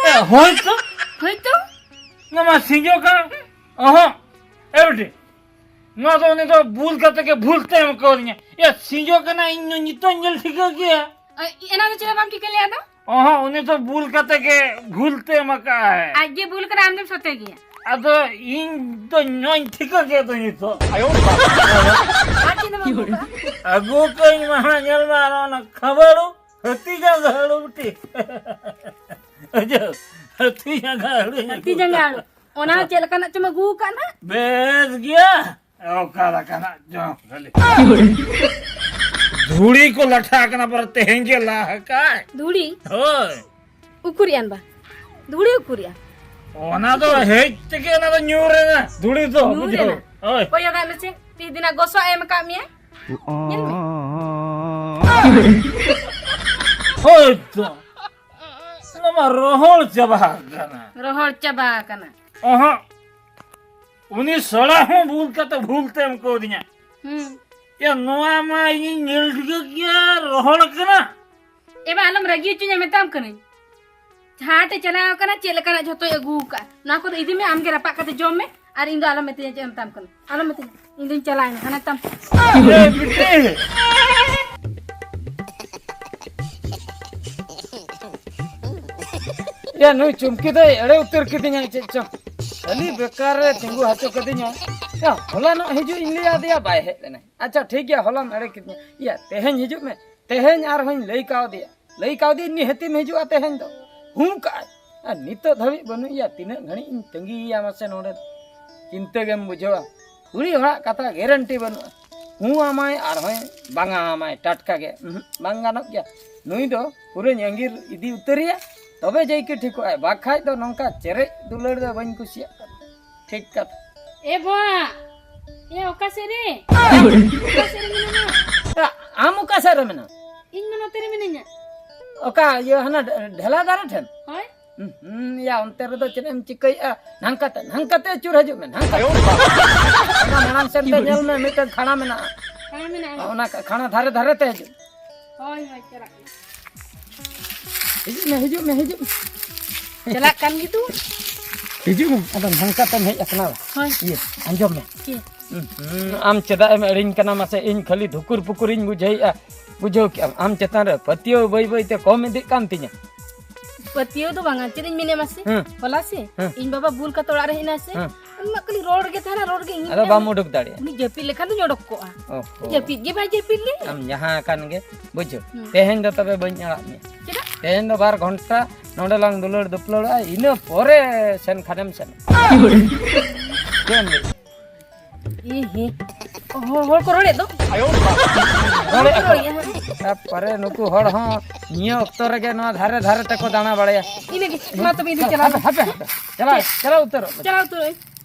ᱮ, ᱦᱳᱭ ᱛᱚ᱾ ᱦᱳᱭ ᱛᱚ᱾ ᱱᱚᱣᱟ ᱢᱟ ᱥᱮᱸᱡᱚ ᱠᱟᱱᱟ᱾ ᱚᱦᱚᱸ᱾ ᱮ ᱵᱤᱴᱤ, ᱱᱚᱣᱟ ᱫᱚ ᱩᱱᱤ ᱫᱚ ᱵᱩᱞ ᱠᱟᱛᱮ ᱜᱮ ᱵᱷᱩᱞ ᱛᱮ ᱮᱢ ᱠᱟᱣᱫᱤᱧᱟ᱾ ᱮ, ᱥᱮᱸᱡᱚ ᱠᱟᱱᱟ, ᱤᱧ ᱫᱚ ᱱᱤᱛᱚᱜ ᱧᱮᱞ ᱴᱷᱤᱠᱟᱹ ᱠᱮᱭᱟ᱾ ᱮ, ᱮᱱᱟ ᱫᱚ ᱪᱮᱫᱟᱜ ᱵᱟᱢ ᱴᱷᱤᱠᱟᱹ ᱞᱮᱫᱟ ᱟᱫᱚ? ᱚᱦᱚᱸ, ᱩᱱᱤ ᱫᱚ ᱵᱩᱞ ᱠᱟᱛᱮ ᱜᱮ ᱵᱷᱩᱞ ᱛᱮ ᱮᱢ ᱟᱠᱟᱫᱼᱟᱭ᱾ ᱟᱡ ᱜᱮ ᱵᱩᱞ ᱠᱟᱱᱟ, ᱟᱢ ᱫᱚᱢ ᱥᱚᱛᱮ ᱜᱮᱭᱟ᱾ ᱟᱫᱚ ᱤᱧ ᱫᱚ ᱱᱚᱣᱟᱧ ᱴᱷᱤᱠᱟᱹ ᱠᱮᱫ ᱫᱚ ᱱᱤᱛᱚᱜ᱾ ᱟᱨ ᱪᱮᱫ ᱮᱢ ᱟᱹᱜᱩ ᱠᱟᱜᱼᱟ? ᱟᱹᱜᱩ ᱠᱟᱹᱧ ᱢᱟ ᱦᱟᱸᱜ, ᱧᱮᱞ ᱢᱮ, ᱟᱨ ᱚᱱᱟ ᱠᱷᱟᱵᱟᱲᱩ, ᱦᱟᱹᱛᱤ ᱡᱟᱸᱜᱟ ᱦᱟᱹᱲᱩ ᱵᱤᱴᱤ᱾ ᱵᱩᱡᱷᱟᱹᱣ? ᱦᱟᱹᱛᱤ ᱡᱟᱸᱜᱟ ᱦᱟᱹᱲᱩᱧ ᱦᱟᱹᱛᱤ ᱟᱹᱜᱩ ᱡᱟᱸᱜᱟ ᱠᱟᱜᱼᱟ᱾ ᱦᱟᱹᱲᱩ᱾ ᱚᱱᱟ ᱦᱚᱸ ᱪᱮᱫ ᱞᱮᱠᱟᱱᱟᱜ ᱪᱚᱢ ᱟᱹᱜᱩ ᱠᱟᱜ ᱱᱟᱜ? ᱵᱮᱥ ᱜᱮᱭᱟ᱾ ᱚᱠᱟ ᱞᱮᱠᱟᱱᱟᱜ ᱪᱚ ᱠᱷᱟᱹᱞᱤ᱾ ᱫᱷᱩᱲᱤ ᱠᱚ ᱞᱟᱴᱷᱟ ᱠᱟᱱᱟ ᱯᱟᱨᱟ ᱛᱮᱦᱮᱧ ᱜᱮ ᱞᱟ ᱟᱠᱟᱫ᱾ ᱫᱷᱩᱲᱤ? ᱦᱳᱭ᱾ ᱩᱠᱩᱨᱤᱡ ᱟᱱ ᱵᱟ? ᱫᱷᱩᱲᱤ ᱩᱠᱩᱨᱤᱡ ᱟᱱ? ᱚᱱᱟ ᱫᱚ ᱦᱮᱡ ᱛᱮᱜᱮ ᱚᱱᱟ ᱫᱚ ᱧᱩᱨ ᱮᱱᱟ, ᱫᱷᱩᱲᱤ ᱫᱚ, ᱧᱩᱨ ᱵᱩᱡᱷᱟᱹᱣ? ᱮᱱᱟ? ᱦᱳᱭ᱾ ᱠᱚᱭᱚᱜᱟᱜ ᱢᱮᱥᱮ, ᱛᱤᱥ ᱫᱤᱱᱟᱜ ᱜᱚᱥᱚᱜ ᱮ ᱮᱢ ᱟᱠᱟᱫ ᱢᱮᱭᱟ? ᱧᱮᱞ ᱢᱮ᱾ ᱦᱳᱭ ᱛᱚ᱾ ᱚᱱᱟ ᱢᱟ ᱨᱚᱦᱚᱲ ᱪᱟᱵᱟ ᱟᱠᱟᱱᱟ᱾ ᱨᱚᱦᱚᱲ ᱪᱟᱵᱟ ᱟᱠᱟᱱᱟ᱾ ᱚᱦᱚᱸ᱾ ᱩᱱᱤ ᱥᱚᱲᱟ ᱦᱚᱸ ᱵᱷᱩᱞ ᱠᱟᱛᱮ ᱵᱷᱩᱞ ᱛᱮ ᱮᱢ ᱠᱟᱣᱫᱤᱧᱟ᱾ ᱦᱩᱸ᱾ ᱭᱟ, ᱱᱚᱣᱟ ᱢᱟ ᱤᱧᱤᱧ ᱧᱮᱞ ᱴᱷᱤᱠᱟᱹ ᱠᱮᱭᱟ, ᱨᱚᱦᱚᱲ ᱠᱟᱱᱟ᱾ ᱮ ᱵᱟ, ᱟᱞᱚᱢ ᱨᱟᱹᱜᱤ ᱦᱚᱪᱚᱧᱟ, ᱢᱮᱛᱟᱢ ᱠᱟᱹᱱᱟᱹᱧ᱾ ᱦᱟᱴ ᱮ ᱪᱟᱞᱟᱣ ᱠᱟᱱᱟ, ᱪᱮᱫ ᱞᱮᱠᱟᱱᱟᱜ ᱡᱷᱚᱛᱚᱭ ᱟᱹᱜᱩ ᱟᱠᱟᱫᱼᱟ᱾ ᱱᱚᱣᱟ ᱠᱚᱫᱚ ᱤᱫᱤ ᱢᱮ, ᱟᱢ ᱜᱮ ᱨᱟᱯᱟᱜ ᱠᱟᱛᱮ ᱡᱚᱢ ᱢᱮ, ᱟᱨ ᱤᱧ ᱫᱚ ᱟᱞᱚᱢ ᱢᱮᱛᱟᱹᱧᱟ, ᱪᱮᱫ ᱮᱢ ᱢᱮᱛᱟᱢ ᱠᱟᱱᱟ, ᱟᱞᱚᱢ ᱢᱮᱛᱟᱹᱧᱟ, ᱤᱧ ᱫᱚᱧ ᱪᱟᱞᱟᱣᱮᱱᱟ ᱦᱟᱱᱮ ᱛᱟᱢ᱾ ᱮ ᱵᱤᱴᱤ! ᱭᱟ, ᱱᱩᱭ ᱪᱩᱢᱠᱤ ᱫᱚᱭ ᱮᱲᱮ ᱩᱛᱟᱹᱨ ᱠᱤᱫᱤᱧᱟ ᱪᱮᱫ ᱪᱚ᱾ ᱠᱷᱟᱹᱞᱤ ᱵᱮᱠᱟᱨ ᱨᱮ ᱛᱤᱸᱜᱩ ᱦᱚᱪᱚ ᱠᱟᱹᱫᱤᱧᱟ᱾ ᱭᱟ, ᱦᱚᱞᱟᱱᱚᱜ ᱦᱤᱡᱩᱜ ᱤᱧ ᱞᱟᱹᱭ ᱟᱫᱮᱭᱟ, ᱵᱟᱭ ᱦᱮᱡ ᱞᱮᱱᱟ᱾ ᱟᱪᱪᱷᱟ, ᱴᱷᱤᱠ ᱜᱮᱭᱟ, ᱦᱚᱞᱟᱢ ᱮᱲᱮ ᱠᱤᱫᱤᱧᱟ᱾ ᱭᱟ, ᱛᱮᱦᱮᱧ ᱦᱤᱡᱩᱜ ᱢᱮ᱾ ᱛᱮᱦᱮᱧ ᱟᱨᱦᱚᱸᱧ ᱞᱟᱹᱭ ᱠᱟᱣᱫᱮᱭᱟ᱾ ᱞᱟᱹᱭ ᱠᱟᱣᱫᱮᱭᱟ, ᱱᱤᱦᱟᱹᱛᱤᱢ ᱦᱤᱡᱩᱜᱼᱟ ᱛᱮᱦᱮᱧ ᱫᱚ᱾ ᱦᱩᱸ ᱠᱟᱜᱼᱟᱭ᱾ ᱟᱨ ᱱᱤᱛᱚᱜ ᱫᱷᱟᱹᱵᱤᱡ ᱵᱟᱹᱱᱩᱜ ᱮᱭᱟ᱾ ᱛᱤᱱᱟᱹᱜ ᱜᱷᱟᱹᱲᱤᱡ ᱤᱧ ᱛᱟᱺᱜᱤᱭᱮᱭᱟ ᱢᱟᱥᱮ ᱱᱚᱰᱮ? ᱪᱤᱱᱛᱟᱹ ᱜᱮᱢ ᱵᱩᱡᱷᱟᱹᱣᱟ᱾ ᱠᱩᱲᱤ ᱦᱚᱲᱟᱜ ᱠᱟᱛᱷᱟ ᱜᱮᱨᱮᱱᱴᱤ ᱵᱟᱹᱱᱩᱜᱼᱟ᱾ ᱦᱩᱸ ᱟᱢᱟᱭ ᱟᱨᱦᱚᱸᱭ ᱵᱟᱝᱟ ᱟᱢᱟᱭ ᱴᱟᱴᱠᱟ ᱜᱮ᱾ ᱩᱸᱦᱩᱸ, ᱵᱟᱝ ᱜᱟᱱᱚᱜ ᱜᱮᱭᱟ᱾ ᱱᱩᱭ ᱫᱚ ᱯᱩᱨᱟᱹᱧ ᱟᱸᱜᱤᱨ ᱤᱫᱤ ᱩᱛᱟᱹᱨᱮᱭᱟ, ᱛᱚᱵᱮ ᱡᱟᱭ ᱠᱤ ᱴᱷᱤᱠᱚᱜᱼᱟᱭ, ᱵᱟᱠᱷᱟᱡ ᱫᱚ ᱱᱚᱝᱠᱟ ᱪᱮᱨᱮᱡ ᱫᱩᱞᱟᱹᱲ ᱫᱚ ᱵᱟᱹᱧ ᱠᱩᱥᱤᱭᱟᱜ ᱠᱟᱱᱟ᱾ ᱴᱷᱤᱠ ᱠᱟᱛᱷᱟ᱾ ᱮ ᱵᱟ, ᱮ ᱚᱠᱟ ᱥᱮᱫ ᱨᱮ? ᱚᱠᱟ ᱥᱮᱫ ᱨᱮ ᱢᱮᱱᱟᱢᱟ? ᱮ, ᱟᱢ ᱚᱠᱟ ᱥᱮᱫ ᱨᱮ ᱢᱮᱱᱟᱢᱟ? ᱤᱧ ᱢᱟ ᱱᱚᱛᱮ ᱨᱮ ᱢᱤᱱᱟᱹᱧᱟ᱾ ᱚᱠᱟ ᱤᱭᱟᱹ ᱦᱟᱱᱟ ᱰᱷᱮ-, ᱰᱷᱮᱞᱟ ᱫᱟᱨᱮ ᱴᱷᱮᱱ? ᱦᱳᱭ᱾ ᱦᱩᱸ, ᱦᱩᱸ, ᱭᱟ, ᱚᱱᱛᱮ ᱨᱮᱫᱚ ᱪᱮᱫ ᱮᱢ ᱪᱤᱠᱟᱹᱭᱮᱫᱼᱟ? ᱱᱟᱝᱠᱟᱛᱮ, ᱱᱟᱝᱠᱟᱛᱮ ᱟᱹᱪᱩᱨ ᱦᱤᱡᱩᱜ ᱢᱮ, ᱱᱟᱝᱠᱟᱛᱮ᱾ ᱚᱱᱟ ᱢᱟᱲᱟᱝ ᱥᱮᱫ ᱛᱮ ᱧᱮᱞ ᱢᱮ, ᱢᱤᱫᱴᱮᱱ ᱠᱷᱟᱲᱟ ᱢᱮᱱᱟᱜᱼᱟ᱾ ᱠᱷᱟᱲᱟ ᱢᱮᱱᱟᱜᱼᱟ᱾ ᱚᱱᱟ ᱠᱷᱟᱲᱟ ᱫᱷᱟᱨᱮ ᱫᱷᱟᱨᱮ ᱛᱮ ᱦᱤᱡᱩᱜ᱾ ᱦᱳᱭ, ᱦᱳᱭ, ᱪᱟᱞᱟᱜ ᱠᱟᱱᱟ᱾ ᱦᱤᱡᱩᱜ ᱢᱮ, ᱦᱤᱡᱩᱜ ᱢᱮ, ᱦᱤᱡᱩᱜ ᱢᱮ᱾ ᱪᱟᱞᱟᱜ ᱠᱟᱱ ᱜᱮ ᱛᱚ᱾ ᱦᱤᱡᱩᱜ ᱢᱮ, ᱟᱫᱚ ᱱᱟᱝᱠᱟᱛᱮᱢ ᱦᱮᱡ ᱟᱠᱟᱱᱟ᱾ ᱦᱳᱭ᱾ ᱤᱭᱟᱹ, ᱟᱸᱡᱚᱢ ᱢᱮ᱾ ᱪᱮᱫ? ᱦᱩᱸ, ᱟᱢ ᱪᱮᱫᱟᱜ ᱮᱢ ᱮᱲᱮᱧ ᱠᱟᱱᱟ ᱢᱟᱥᱮ? ᱤᱧ ᱠᱷᱟᱹᱞᱤ ᱫᱷᱩᱠᱩᱨ ᱯᱩᱠᱩᱨᱤᱧ ᱵᱩᱡᱷᱟᱹᱣᱮᱫᱼᱟ, ᱵᱩᱡᱷᱟᱹᱣ ᱠᱮᱜᱼᱟᱢ? ᱟᱢ ᱪᱮᱛᱟᱱ ᱨᱮ ᱯᱟᱹᱛᱭᱟᱹᱣ ᱵᱟᱹᱭ ᱵᱟᱹᱭ ᱛᱮ ᱠᱚᱢ ᱤᱫᱤᱜ ᱠᱟᱱ ᱛᱤᱧᱟ᱾ ᱯᱟᱹᱛᱭᱟᱹᱣ ᱫᱚ ᱵᱟᱝᱟ, ᱪᱮᱫ ᱤᱧ ᱢᱮᱱᱟ ᱢᱟᱥᱮ? ᱦᱮᱸ᱾ ᱦᱚᱞᱟ ᱥᱮ ᱦᱮᱸ᱾ ᱤᱧ ᱵᱟᱵᱟ ᱵᱩᱞ ᱠᱟᱛᱮ ᱚᱲᱟᱜ ᱨᱮ ᱦᱮᱡ ᱮᱱᱟᱭ ᱥᱮ, ᱦᱮᱸ᱾ ᱩᱱᱤ ᱢᱟ ᱠᱷᱟᱹᱞᱤ ᱨᱚᱲ ᱜᱮ ᱛᱟᱦᱮᱱᱟ, ᱨᱚᱲ ᱜᱮ᱾ ᱤᱧ ᱟᱫᱚ ᱢᱮᱱᱟ, ᱵᱟᱢ ᱩᱰᱩᱠ ᱫᱟᱲᱮᱭᱟᱜᱼᱟ᱾ ᱩᱱᱤ ᱡᱟᱹᱯᱤᱫ ᱞᱮᱠᱷᱟᱱ ᱫᱚᱧ ᱚᱰᱚᱠ ᱠᱚᱜᱼᱟ᱾ ᱚᱦᱚ᱾ ᱡᱟᱹᱯᱤᱫ ᱜᱮ ᱵᱟᱭ ᱡᱟᱹᱯᱤᱫ ᱞᱮ᱾ ᱟᱢ ᱡᱟᱦᱟᱸ ᱟᱠᱟᱱ ᱜᱮ ᱵᱩᱡᱷᱟᱹᱣ᱾ ᱦᱩᱸ᱾ ᱛᱮᱦᱮᱧ ᱫᱚ ᱛᱚᱵᱮ ᱵᱟᱹᱧ ᱟᱲᱟᱜ ᱢᱮᱭᱟ᱾ ᱪᱮᱫᱟᱜ? ᱛᱮᱦᱮᱧ ᱫᱚ ᱵᱟᱨ ᱜᱷᱚᱱᱴᱟ ᱱᱚᱰᱮ ᱞᱟᱝ ᱫᱩᱞᱟᱹᱲ ᱫᱩᱯᱞᱟᱹᱲᱚᱜᱼᱟ, ᱤᱱᱟᱹ ᱯᱚᱨᱮ ᱥᱮᱱ ᱠᱷᱟᱱᱮᱢ ᱥᱮᱱᱚᱜᱼᱟ᱾ ᱪᱮᱫ ᱮᱢ ᱞᱟᱹᱭ? ᱤ ᱦᱤ᱾ ᱦᱚᱲ, ᱦᱚᱲ ᱠᱚ ᱨᱚᱲᱮᱫ ᱫᱚ᱾ ᱨᱚᱲᱮᱫ ᱟᱠᱚ᱾ ᱨᱚᱲᱮᱫ ᱟᱠᱚ᱾ ᱛᱟᱯᱚᱨᱮ ᱱᱩᱠᱩ ᱦᱚᱲ ᱦᱚᱸ ᱱᱤᱭᱟᱹ ᱚᱠᱛᱚ ᱨᱮᱜᱮ ᱱᱚᱣᱟ ᱫᱷᱟᱨᱮ ᱫᱷᱟᱨᱮ ᱛᱮᱠᱚ ᱫᱟᱬᱟ ᱵᱟᱲᱟᱭᱟ᱾ ᱤᱱᱟᱹᱜᱮ᱾ ᱢᱟ ᱛᱚᱵᱮ ᱤᱧ ᱫᱚ ᱪᱟᱞᱟᱣ᱾ ᱦᱟᱯᱮ, ᱦᱟᱯᱮ, ᱦᱟᱯᱮ᱾ ᱪᱟᱞᱟᱣ, ᱪᱮᱫ? ᱪᱟᱞᱟᱣ ᱩᱛᱟᱹᱨᱚᱜ ᱢᱮ᱾ ᱪᱟᱞᱟᱣ ᱩᱛᱟᱹᱨᱚᱜ ᱟᱹᱧ᱾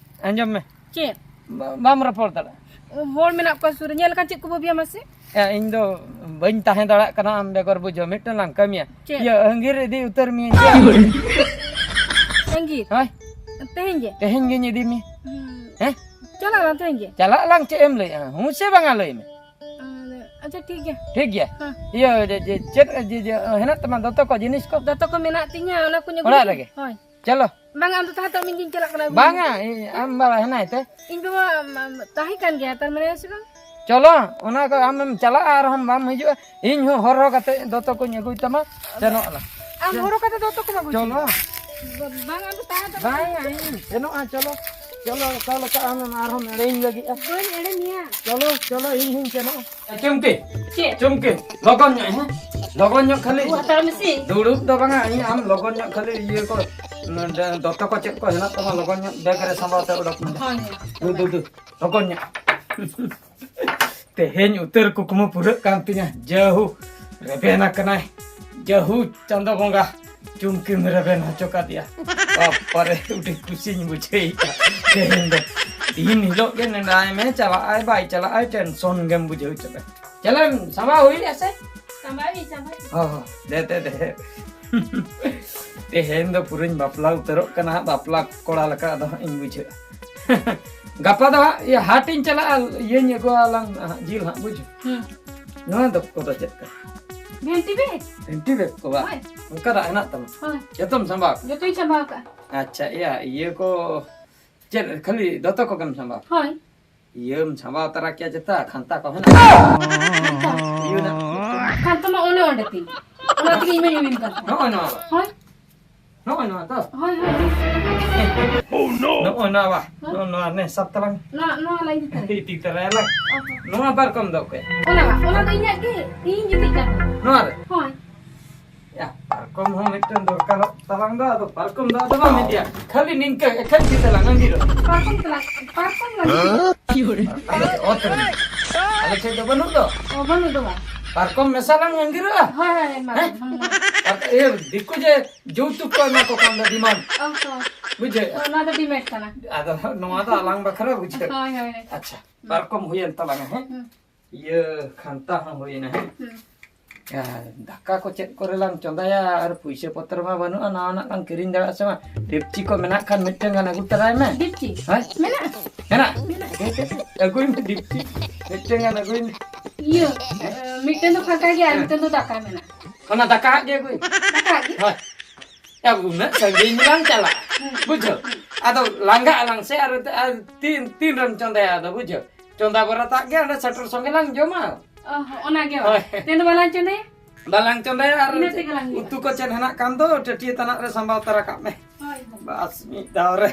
ᱟᱸᱡᱚᱢ ᱢᱮ᱾ ᱪᱮᱫ? ᱵᱟ-, ᱵᱟᱢ ᱨᱚᱯᱚᱲ ᱫᱟᱲᱮᱭᱟᱜᱼᱟ᱾ ᱦᱚᱲ ᱢᱮᱱᱟᱜ ᱠᱚᱣᱟ ᱥᱩᱨ ᱨᱮ, ᱧᱮᱞ ᱞᱮᱠᱷᱟᱱ ᱪᱮᱫ ᱠᱚ ᱵᱷᱟᱹᱵᱤᱭᱟ ᱢᱟᱥᱮ? ᱮ, ᱤᱧ ᱫᱚ ᱵᱟᱹᱧ ᱛᱟᱦᱮᱸ ᱫᱟᱲᱮᱭᱟᱜ ᱠᱟᱱᱟ ᱟᱢ ᱵᱮᱜᱚᱨ, ᱵᱩᱡᱷᱟᱹᱣ᱾ ᱢᱤᱫᱴᱮᱱ ᱞᱟᱝ ᱠᱟᱹᱢᱤᱭᱟ᱾ ᱪᱮᱫ? ᱤᱭᱟᱹ, ᱟᱺᱜᱤᱨ ᱤᱫᱤ ᱩᱛᱟᱹᱨ ᱢᱤᱭᱟᱹᱧ᱾ ᱟᱺᱜᱤᱨ? ᱦᱳᱭ᱾ ᱛᱮᱦᱮᱧ ᱜᱮ? ᱛᱮᱦᱮᱧ ᱜᱤᱧ ᱤᱫᱤ ᱢᱮᱭᱟ᱾ ᱦᱩᱸ᱾ ᱦᱮᱸ? ᱪᱟᱞᱟᱜ ᱟᱞᱟᱝ ᱛᱮᱦᱮᱧ ᱜᱮ? ᱪᱟᱞᱟᱜ ᱟᱞᱟᱝ, ᱪᱮᱫ ᱮᱢ ᱞᱟᱹᱭᱮᱜᱼᱟ? ᱦᱩᱸ ᱥᱮ ᱵᱟᱝᱟ ᱞᱟᱹᱭ ᱢᱮ᱾ ᱟᱪᱪᱷᱟ, ᱴᱷᱤᱠ ᱜᱮᱭᱟ᱾ ᱴᱷᱤᱠ ᱜᱮᱭᱟ? ᱦᱮᱸ᱾ ᱤᱭᱟᱹ, ᱡᱮ, ᱡᱮ, ᱪᱮᱫ, ᱡᱮ, ᱡᱮ, ᱦᱮᱱᱟᱜ ᱛᱟᱢᱟ ᱫᱚᱛᱚ ᱠᱚ, ᱡᱤᱱᱤᱥ ᱠᱚ? ᱫᱚᱛᱚ ᱠᱚ ᱢᱮᱱᱟᱜ ᱛᱤᱧᱟ, ᱚᱱᱟ ᱠᱚᱧ ᱟᱹᱜᱩ ᱚᱲᱟᱜ ᱞᱮᱜᱮ? ᱨᱮᱜᱮ? ᱦᱳᱭ᱾ ᱪᱚᱞᱚ᱾ ᱵᱟᱝᱟ, ᱟᱢ ᱫᱚ ᱛᱟᱦᱮᱸ ᱦᱟᱛᱟᱲ ᱢᱮ, ᱤᱧ ᱜᱤᱧ ᱪᱟᱞᱟᱜ ᱠᱟᱱᱟ ᱟᱹᱜᱩ᱾ ᱵᱟᱝᱟ, ᱤᱧ, ᱟᱢ ᱵᱟᱵᱟ ᱦᱮᱱᱟᱭ ᱛᱮ? ᱤᱧ ᱵᱟᱵᱟ, ᱟᱢ, ᱟᱢ, ᱛᱟᱦᱮᱸ ᱠᱟᱱ ᱜᱮᱭᱟ, ᱛᱟᱨ ᱢᱟᱱᱮ ᱥᱮ ᱵᱟᱝ? ᱪᱚᱞᱚ, ᱚᱱᱟ ᱠᱚ ᱟᱢᱮᱢ ᱪᱟᱞᱟᱜᱼᱟ, ᱟᱨᱦᱚᱸ ᱵᱟᱢ ᱦᱤᱡᱩᱜᱼᱟ᱾ ᱤᱧ ᱦᱚᱸ ᱦᱚᱨᱦᱚ ᱠᱟᱛᱮ ᱫᱚᱛᱚ ᱠᱚᱧ ᱟᱹᱜᱩᱭ ᱛᱟᱢᱟ, ᱥᱮᱱᱚᱜ ᱟᱞᱟᱝ᱾ ᱟᱢ ᱦᱚᱨᱦᱚ ᱠᱟᱛᱮ ᱫᱚᱛᱚ ᱠᱚᱢ ᱟᱹᱜᱩᱭ ᱪᱚᱞᱚ᱾ ᱛᱟᱢᱟ? ᱵᱟ-, ᱵᱟᱝ, ᱟᱢ ᱫᱚ ᱛᱟᱦᱮᱸ ᱦᱟᱛᱟᱲ ᱢᱮ᱾ ᱵᱟᱝᱟ, ᱤᱧ ᱥᱮᱱᱚᱜᱼᱟ, ᱪᱚᱞᱚ᱾ ᱪᱚᱞᱚ, ᱚᱠᱟ ᱞᱮᱠᱟ ᱟᱢᱮᱢ ᱟᱨᱦᱚᱸᱢ ᱮᱲᱮᱧ ᱞᱟᱹᱜᱤᱫᱼᱟ? ᱵᱟᱹᱧ ᱮᱲᱮ ᱢᱮᱭᱟ᱾ ᱪᱚᱞᱚ, ᱪᱚᱞᱚ, ᱤᱧ ᱦᱚᱸᱧ ᱥᱮᱱᱚᱜᱼᱟ᱾ ᱮ, ᱪᱩᱢᱠᱤ᱾ ᱪᱮᱫ? ᱪᱩᱢᱠᱤ, ᱞᱚᱜᱚᱱ ᱧᱚᱜ, ᱦᱮᱸ? ᱞᱚᱜᱚᱱ ᱧᱚᱜ ᱠᱷᱟᱹᱞᱤ᱾ ᱩ, ᱦᱟᱛᱟᱲ ᱢᱮᱥᱮ᱾ ᱫᱩᱲᱩᱵ ᱫᱚ ᱵᱟᱝᱟ, ᱤᱧ ᱟᱢ ᱞᱚᱜᱚᱱ ᱧᱚᱜ ᱠᱷᱟᱹᱞᱤ ᱤᱭᱟᱹ ᱠᱚ, ᱱᱚᱰᱮ ᱫᱚᱛᱚ ᱠᱚ ᱪᱮᱫ ᱠᱚ ᱦᱮᱱᱟᱜ ᱛᱟᱢᱟ, ᱞᱚᱜᱚᱱ ᱧᱚᱜ ᱵᱮᱜᱽ ᱨᱮ ᱥᱟᱢᱵᱟᱣ ᱛᱮ ᱚᱰᱚᱠ ᱢᱮ᱾ ᱦᱳᱭ, ᱦᱳᱭ᱾ ᱫᱩ, ᱫᱩ, ᱫᱩ, ᱞᱚᱜᱚᱱ ᱧᱚᱜ᱾ ᱛᱮᱦᱮᱧ ᱩᱛᱟᱹᱨ ᱠᱩᱠᱢᱩ ᱯᱩᱨᱟᱹᱜ ᱠᱟᱱ ᱛᱤᱧᱟ᱾ ᱡᱟᱹᱦᱩ, ᱨᱮᱵᱮᱱ ᱟᱠᱟᱱᱟᱭ᱾ ᱡᱟᱹᱦᱩ, ᱪᱟᱸᱫᱚ ᱵᱚᱸᱜᱟ, ᱪᱩᱢᱠᱤᱢ ᱨᱮᱵᱮᱱ ᱦᱚᱪᱚ ᱠᱟᱫᱮᱭᱟ᱾ ᱵᱟᱯᱟᱨᱮ, ᱟᱹᱰᱤ ᱠᱩᱥᱤᱧ ᱵᱩᱡᱷᱟᱹᱣᱮᱫᱼᱟ ᱛᱮᱦᱮᱧ ᱫᱚ᱾ ᱫᱤᱱ ᱦᱤᱞᱳᱜ ᱜᱮ ᱱᱮᱰᱟᱭ ᱢᱮ, ᱪᱟᱞᱟᱜ ᱟᱭ ᱵᱟᱭ ᱪᱟᱞᱟᱜ ᱟᱭ, ᱴᱮᱱᱥᱚᱱ ᱜᱮᱢ ᱵᱩᱡᱷᱟᱹᱣ ᱦᱚᱪᱚ ᱠᱟᱭᱟ᱾ ᱪᱟᱞᱟᱜ ᱮᱢ ᱥᱟᱢᱵᱟᱣ ᱦᱩᱭᱮᱜᱼᱟ ᱥᱮ? ᱥᱟᱢᱵᱟᱣ ᱤᱧ, ᱥᱟᱢᱵᱟᱣ ᱤᱧ᱾ ᱦᱚᱸ, ᱦᱚᱸ, ᱫᱮ, ᱫᱮ, ᱫᱮ᱾ ᱛᱮᱦᱮᱧ ᱫᱚ ᱯᱩᱨᱟᱹᱧ ᱵᱟᱯᱞᱟ ᱩᱛᱟᱹᱨᱚᱜ ᱠᱟᱱᱟ ᱦᱟᱸᱜ, ᱵᱟᱯᱞᱟ ᱠᱚᱲᱟ ᱞᱮᱠᱟ ᱟᱫᱚ ᱦᱟᱸᱜ ᱤᱧ ᱵᱩᱡᱷᱟᱹᱜᱼᱟ᱾ ᱜᱟᱯᱟ ᱫᱚ ᱦᱟᱸᱜ ᱤᱭᱟᱹ ᱦᱟᱴ ᱤᱧ ᱪᱟᱞᱟᱜᱼᱟ, ᱤᱭᱟᱹᱧ ᱟᱹᱜᱩᱣᱟᱞᱟᱝ ᱦᱟᱸᱜ, ᱡᱤᱞ ᱦᱟᱸᱜ, ᱵᱩᱡᱽ? ᱦᱩᱸ᱾ ᱱᱚᱣᱟ ᱫᱚ ᱠᱚᱫᱚ ᱪᱮᱫ ᱠᱟᱱᱟ? ᱵᱷᱮᱱᱴᱤ ᱵᱮᱜᱽ? ᱵᱷᱮᱱᱴᱤ ᱵᱮᱜᱽ ᱠᱚ ᱵᱟ? ᱦᱳᱭ᱾ ᱚᱱᱠᱟᱱᱟᱜ ᱦᱮᱱᱟᱜ ᱛᱟᱢᱟ? ᱦᱳᱭ᱾ ᱡᱚᱛᱚᱢ ᱥᱟᱢᱵᱟᱣ ᱠᱟᱜᱼᱟ? ᱡᱚᱛᱚᱧ ᱥᱟᱢᱵᱟᱣ ᱠᱟᱜᱼᱟ᱾ ᱟᱪᱪᱷᱟ, ᱤᱭᱟᱹ, ᱤᱭᱟᱹ ᱠᱚ ᱪᱮᱫ ᱠᱷᱟᱹᱞᱤ ᱫᱚᱛᱚ ᱠᱚᱜᱮᱢ ᱥᱟᱢᱵᱟᱣ? ᱦᱳᱭ᱾ ᱤᱭᱟᱹᱢ ᱥᱟᱢᱵᱟᱣ ᱛᱟᱨᱟ ᱠᱮᱭᱟ ᱪᱮᱛᱟ, ᱠᱷᱟᱱᱛᱟ ᱠᱚ ᱦᱮᱱᱟᱜ? ᱠᱷᱟᱱᱛᱟ? ᱤᱭᱟᱹ ᱱᱟᱜ᱾ ᱠᱷᱟᱱᱛᱟ ᱢᱟ ᱚᱱᱮ ᱚᱸᱰᱮ ᱛᱤᱧ᱾ ᱚᱱᱟ ᱛᱮᱜᱮ ᱤᱧ ᱢᱟᱧ ᱩᱭᱩᱝ ᱠᱟᱱ ᱛᱟᱦᱮᱸ᱾ ᱱᱚᱜᱼᱚᱭ ᱱᱚᱣᱟ ᱵᱟ? ᱦᱳᱭ᱾ ᱱᱚᱜᱼᱚᱭ ᱱᱚᱣᱟ ᱛᱚ? ᱦᱳᱭ, ᱦᱳᱭ, ᱦᱳᱭ᱾ ᱱᱚᱜᱼᱚᱭ ᱱᱚᱣᱟ ᱵᱟ? ᱦᱳᱭ᱾ ᱱᱚᱜᱼᱚᱭ ᱱᱚᱣᱟ ᱱᱮ ᱥᱟᱵ ᱛᱟᱞᱟᱝ᱾ ᱱᱚᱣᱟ, ᱱᱚᱣᱟ ᱞᱟᱹᱭ ᱤᱫᱤ ᱛᱟᱨᱟᱭᱟ᱾ ᱤᱫᱤ ᱛᱟᱨᱟᱭᱟᱞᱟᱝ᱾ ᱚ, ᱦᱚᱸ᱾ ᱱᱚᱣᱟ ᱯᱟᱨᱠᱚᱢ ᱫᱚ ᱚᱠᱚᱭᱟᱜ? ᱚᱱᱟ ᱵᱟ, ᱚᱱᱟ ᱫᱚ ᱤᱧᱟᱹᱜ ᱜᱮ᱾ ᱤᱧ ᱡᱩᱛᱤᱡ ᱠᱟᱱ ᱛᱟᱦᱮᱸ᱾ ᱱᱚᱣᱟ ᱨᱮ? ᱦᱳᱭ᱾ ᱭᱟ, ᱯᱟᱨᱠᱚᱢ ᱦᱚᱸ ᱢᱤᱫᱴᱮᱱ ᱫᱚᱨᱠᱟᱨᱚᱜ ᱛᱟᱞᱟᱝ ᱫᱚ, ᱟᱫᱚ ᱯᱟᱨᱠᱚᱢ ᱫᱚ ᱟᱫᱚ ᱵᱟᱢ ᱤᱫᱤᱭᱟ᱾ ᱠᱷᱟᱹᱞᱤ ᱱᱤᱝᱠᱟᱹ ᱮᱠᱷᱮᱱ ᱛᱤ ᱛᱮᱞᱟᱝ ᱟᱸᱜᱤᱨᱚᱜᱼᱟ᱾ ᱯᱟᱨᱠᱚᱢ ᱛᱮᱞᱟᱝ, ᱯᱟᱨᱠᱚᱢ ᱞᱟᱹᱜᱤᱫ᱾ ᱟᱞᱮ ᱚᱛ ᱨᱮ᱾ ᱟᱞᱮ ᱴᱷᱮᱡ ᱫᱚ ᱵᱟᱹᱱᱩᱜ ᱫᱚ᱾ ᱚ, ᱵᱟᱹᱱᱩᱜ ᱫᱚ ᱵᱟᱝ᱾ ᱯᱟᱨᱠᱚᱢ ᱢᱮᱥᱟ ᱞᱟᱝ ᱟᱸᱜᱤᱨᱚᱜᱼᱟ᱾ ᱦᱳᱭ, ᱦᱳᱭ, ᱦᱮᱸ? ᱦᱮᱸ᱾ ᱟᱨ ᱤᱭᱟᱹ, ᱫᱤᱠᱩ ᱡᱮ ᱡᱚᱣᱛᱩᱠ ᱠᱚ ᱮᱢᱟ ᱠᱚ ᱠᱟᱱ ᱫᱚ, ᱰᱤᱢᱟᱱᱰ᱾ ᱚ, ᱦᱚᱸ᱾ ᱵᱩᱡᱷᱟᱹᱣ? ᱚ, ᱱᱚᱣᱟ ᱫᱚ ᱰᱤᱢᱟᱱᱰ ᱠᱟᱱᱟ᱾ ᱟᱫᱚ ᱱᱚᱣᱟ ᱫᱚ ᱟᱞᱟᱝ ᱵᱟᱠᱷᱨᱟ, ᱵᱩᱡᱷᱟᱹᱣ? ᱦᱳᱭ, ᱦᱳᱭ, ᱦᱳᱭ᱾ ᱟᱪᱪᱷᱟ, ᱦᱩᱸ᱾ ᱯᱟᱨᱠᱚᱢ ᱦᱩᱭᱮᱱ ᱛᱟᱞᱟᱝᱟ, ᱦᱮᱸ? ᱦᱩᱸ᱾ ᱤᱭᱟᱹ ᱠᱷᱟᱱᱛᱟ ᱦᱚᱸ ᱦᱩᱭᱮᱱᱟ, ᱦᱮᱸ? ᱦᱩᱸ᱾ ᱟᱨ ᱫᱟᱠᱟ ᱠᱚ ᱪᱮᱫ ᱠᱚᱨᱮ ᱞᱟᱝ ᱪᱚᱸᱫᱟᱭᱟ? ᱟᱨ ᱯᱩᱭᱥᱟᱹ ᱯᱚᱛᱨᱚ ᱢᱟ ᱵᱟᱹᱱᱩᱜᱼᱟ, ᱱᱟᱣᱟᱱᱟᱜ ᱞᱟᱝ ᱠᱤᱨᱤᱧ ᱫᱟᱲᱮᱭᱟᱜᱼᱟ ᱥᱮ ᱵᱟᱝ? ᱰᱮᱠᱪᱤ ᱠᱚ ᱢᱮᱱᱟᱜ ᱠᱷᱟᱱ ᱢᱤᱫᱴᱟᱝ ᱜᱟᱱ ᱟᱹᱜᱩ ᱛᱟᱨᱟᱭ ᱢᱮ᱾ ᱰᱮᱠᱪᱤ? ᱦᱮᱸ? ᱢᱮᱱᱟᱜᱼᱟ᱾ ᱢᱮᱱᱟᱜ? ᱢᱮᱱᱟᱜᱼᱟ᱾ ᱟᱹᱜᱩᱭ ᱢᱮ ᱰᱮᱠᱪᱤ, ᱢᱤᱫᱴᱟᱝ ᱜᱟᱱ ᱟᱹᱜᱩᱭ ᱢᱮ᱾ ᱤᱭᱟᱹ, ᱮ, ᱢᱤᱫᱴᱮᱱ ᱫᱚ ᱯᱷᱟᱸᱠᱟ ᱜᱮᱭᱟ ᱟᱨ ᱢᱤᱫᱴᱮᱱ ᱫᱚ ᱫᱟᱠᱟ ᱢᱮᱱᱟᱜᱼᱟ᱾ ᱚᱱᱟ ᱫᱟᱠᱟ ᱦᱟᱜ ᱜᱮ ᱟᱹᱜᱩᱭ᱾ ᱫᱟᱠᱟ ᱜᱮ? ᱦᱳᱭ᱾ ᱭᱟ, ᱩᱱᱟᱹᱜ ᱥᱟᱺᱜᱤᱧ ᱞᱟᱝ ᱪᱟᱞᱟᱜᱼᱟ᱾ ᱦᱩᱸ᱾ ᱵᱩᱡᱷᱟᱹᱣ? ᱟᱫᱚ ᱞᱟᱸᱜᱟᱜ ᱟᱞᱟᱝ ᱥᱮ, ᱟᱨ, ᱟᱨ ᱛᱤᱱ, ᱛᱤᱱ ᱨᱮᱢ ᱪᱚᱸᱫᱟᱭᱟ ᱟᱫᱚ, ᱵᱩᱡᱷᱟᱹᱣ? ᱪᱚᱸᱫᱟ ᱵᱚᱨᱟ ᱛᱟᱜ ᱜᱮ, ᱚᱸᱰᱮ ᱥᱮᱴᱮᱨ ᱥᱚᱸᱜᱮ ᱞᱟᱝ ᱡᱚᱢᱟ᱾ ᱚ, ᱦᱚᱸ, ᱚᱱᱟ ᱜᱮ᱾ ᱦᱳᱭ᱾ ᱛᱮᱦᱮᱧ ᱫᱚ ᱵᱟᱞᱟᱝ ᱪᱚᱸᱫᱟᱭᱟ? ᱵᱟᱞᱟᱝ ᱪᱚᱸᱫᱟᱭᱟ, ᱟᱨ ᱤᱱᱟᱹ ᱛᱮᱜᱮ ᱞᱟᱝ ᱩᱛᱩ ᱠᱚ ᱪᱮᱫ ᱦᱮᱱᱟᱜ ᱠᱷᱟᱱ ᱫᱚ ᱴᱟᱹᱴᱭᱟᱹ ᱛᱟᱱᱟᱜ ᱨᱮ ᱥᱟᱢᱵᱟᱣ ᱛᱟᱨᱟ ᱠᱟᱜ ᱢᱮ᱾ ᱦᱳᱭ, ᱦᱳᱭ᱾ ᱵᱟᱥ, ᱢᱤᱫ ᱫᱷᱟᱣ ᱨᱮ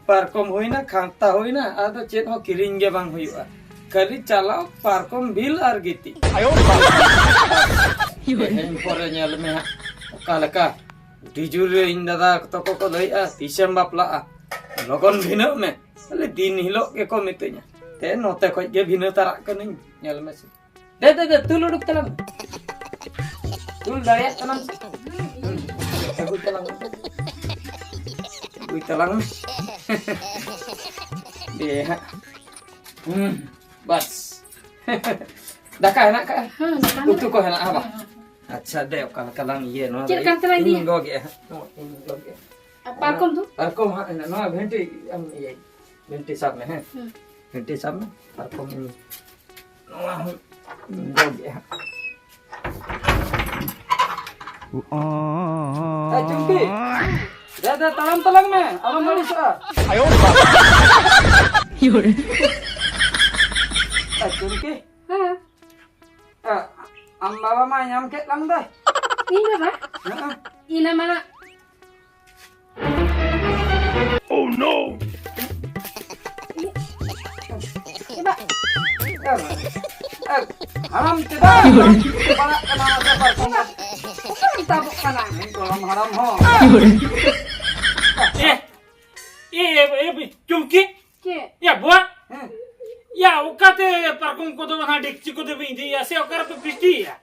ᱯᱟᱨᱠᱚᱢ ᱦᱩᱭᱱᱟ, ᱠᱷᱟᱱᱛᱟ ᱦᱩᱭᱱᱟ, ᱟᱫᱚ ᱪᱮᱫ ᱦᱚᱸ ᱠᱤᱨᱤᱧ ᱜᱮ ᱵᱟᱝ ᱦᱩᱭᱩᱜᱼᱟ, ᱠᱷᱟᱹᱞᱤ ᱪᱟᱞᱟᱣ ᱯᱟᱨᱠᱚᱢ ᱵᱤᱞ ᱟᱨ ᱜᱤᱛᱤᱡ᱾ ᱛᱮᱦᱮᱧ ᱯᱚᱨᱮ ᱧᱮᱞ ᱢᱮ ᱦᱟᱸᱜ ᱚᱠᱟ ᱞᱮᱠᱟ᱾ ᱰᱤᱡᱩᱨ ᱨᱮ ᱤᱧ ᱫᱟᱫᱟ ᱛᱟᱠᱚ ᱠᱚ ᱞᱟᱹᱭᱮᱜᱼᱟ, "ᱛᱤᱥᱮᱢ ᱵᱟᱯᱞᱟᱜᱼᱟ? ᱞᱚᱜᱚᱱ ᱵᱷᱤᱱᱟᱹᱜ ᱢᱮ᱾" ᱟᱞᱮ ᱫᱤᱱ ᱦᱤᱞᱳᱜ ᱜᱮᱠᱚ ᱢᱤᱛᱟᱹᱧᱟ᱾ ᱛᱮ ᱱᱚᱛᱮ ᱠᱷᱚᱡ ᱜᱮ ᱵᱷᱤᱱᱟᱹ ᱛᱟᱨᱟᱜ ᱠᱟᱹᱱᱟᱹᱧ᱾ ᱧᱮᱞ ᱢᱮᱥᱮ᱾ ᱫᱮ, ᱫᱮ, ᱫᱮ, ᱛᱩᱞ ᱩᱰᱩᱠ ᱛᱟᱞᱟᱝ ᱢᱮ᱾ ᱛᱩᱞ ᱫᱟᱲᱮᱭᱟᱜ ᱠᱟᱱᱟᱢ ᱥᱮ? ᱟᱹᱜᱩᱭ ᱛᱟᱞᱟᱝ ᱢᱮ᱾ ᱟᱹᱜᱩᱭ ᱛᱟᱞᱟᱝ ᱢᱮ᱾ ᱫᱮ ᱦᱟᱸᱜ᱾ ᱦᱩᱸ, ᱵᱟᱥ᱾ ᱫᱟᱠᱟ ᱦᱮᱱᱟᱜ ᱠᱟᱜᱼᱟ? ᱦᱮᱸ, ᱫᱟᱠᱟ ᱩᱛᱩ ᱦᱮᱱᱟᱜ᱾ ᱠᱚ ᱦᱮᱱᱟᱜᱼᱟ, ᱵᱟᱝ? ᱦᱮᱸ, ᱦᱮᱸ᱾ ᱟᱪᱪᱷᱟ, ᱫᱮ, ᱚᱠᱟ ᱞᱮᱠᱟ ᱞᱟᱝ ᱤᱭᱟᱹ ᱱᱚᱣᱟ ᱪᱮᱫ ᱫᱚ ᱞᱮᱠᱟᱱ ᱛᱮᱞᱟᱝ ᱤᱧ ᱤᱫᱤᱭᱟ? ᱜᱚᱜᱮᱜᱼᱟ ᱦᱟᱸᱜ᱾ ᱱᱚᱣᱟ ᱤᱧ ᱜᱚᱜᱮᱜᱼᱟ᱾ ᱟᱨ ᱯᱟᱨᱠᱚᱢ ᱫᱚ? ᱯᱟᱨᱠᱚᱢ ᱦᱟᱸᱜ ᱦᱮᱱᱟᱜ, ᱱᱚᱣᱟ ᱵᱷᱮᱱᱴᱤ ᱟᱢ ᱤᱭᱟᱹ, ᱵᱷᱮᱱᱴᱤ ᱥᱟᱵ ᱢᱮ, ᱦᱮᱸ? ᱦᱩᱸ᱾ ᱵᱷᱮᱱᱴᱤ ᱥᱟᱵ ᱢᱮ, ᱯᱟᱨᱠᱚᱢ ᱤᱧ ᱱᱚᱣᱟ ᱦᱚᱸ ᱜᱚᱜᱮᱜᱼᱟ ᱦᱟᱸᱜ᱾ ᱮ, ᱪᱩᱢᱠᱤ! ᱫᱮ, ᱫᱮ, ᱛᱟᱲᱟᱢ ᱛᱟᱞᱟᱝ ᱢᱮ, ᱟᱞᱚᱢ ᱟᱹᱲᱤᱥᱚᱜᱼᱟ᱾ ᱮ, ᱪᱩᱢᱠᱤ! ᱦᱮᱸ᱾ ᱮ, ᱟᱢ ᱵᱟᱵᱟ ᱢᱟ ᱧᱟᱢ ᱠᱮᱫ ᱞᱟᱝ ᱫᱚᱭ᱾ ᱤᱧ ᱵᱟᱵᱟ? ᱦᱮᱸ᱾ ᱤᱧ ᱢᱟ ᱮ, ᱦᱟᱲᱟᱢ ᱪᱮᱫᱟᱜ ᱮᱢ ᱯᱟᱲᱟᱜ ᱠᱟᱱᱟ ᱚᱱᱟ ᱯᱟᱨᱠᱚᱢ ᱨᱮ? ᱚᱠᱚᱭ ᱛᱟᱵᱚᱜ ᱠᱟᱱᱟ? ᱜᱚᱲᱚᱢ ᱦᱟᱲᱟᱢ ᱦᱚᱸ᱾ ᱮ, ᱮ, ᱮ, ᱮ, ᱪᱩᱢᱠᱤ? ᱪᱮᱫ? ᱭᱟ, ᱵᱩᱣᱟ᱾ ᱦᱮᱸ᱾ ᱭᱟ, ᱚᱠᱟᱛᱮ ᱯᱟᱨᱠᱚᱢ ᱠᱚᱫᱚ ᱚᱱᱟ ᱰᱮᱠᱪᱤ ᱠᱚᱫᱚ ᱵᱤᱱ ᱤᱫᱤᱭᱟ ᱥᱮ ᱚᱠᱟ ᱨᱮᱯᱮ ᱯᱤᱥᱴᱤᱭᱟ?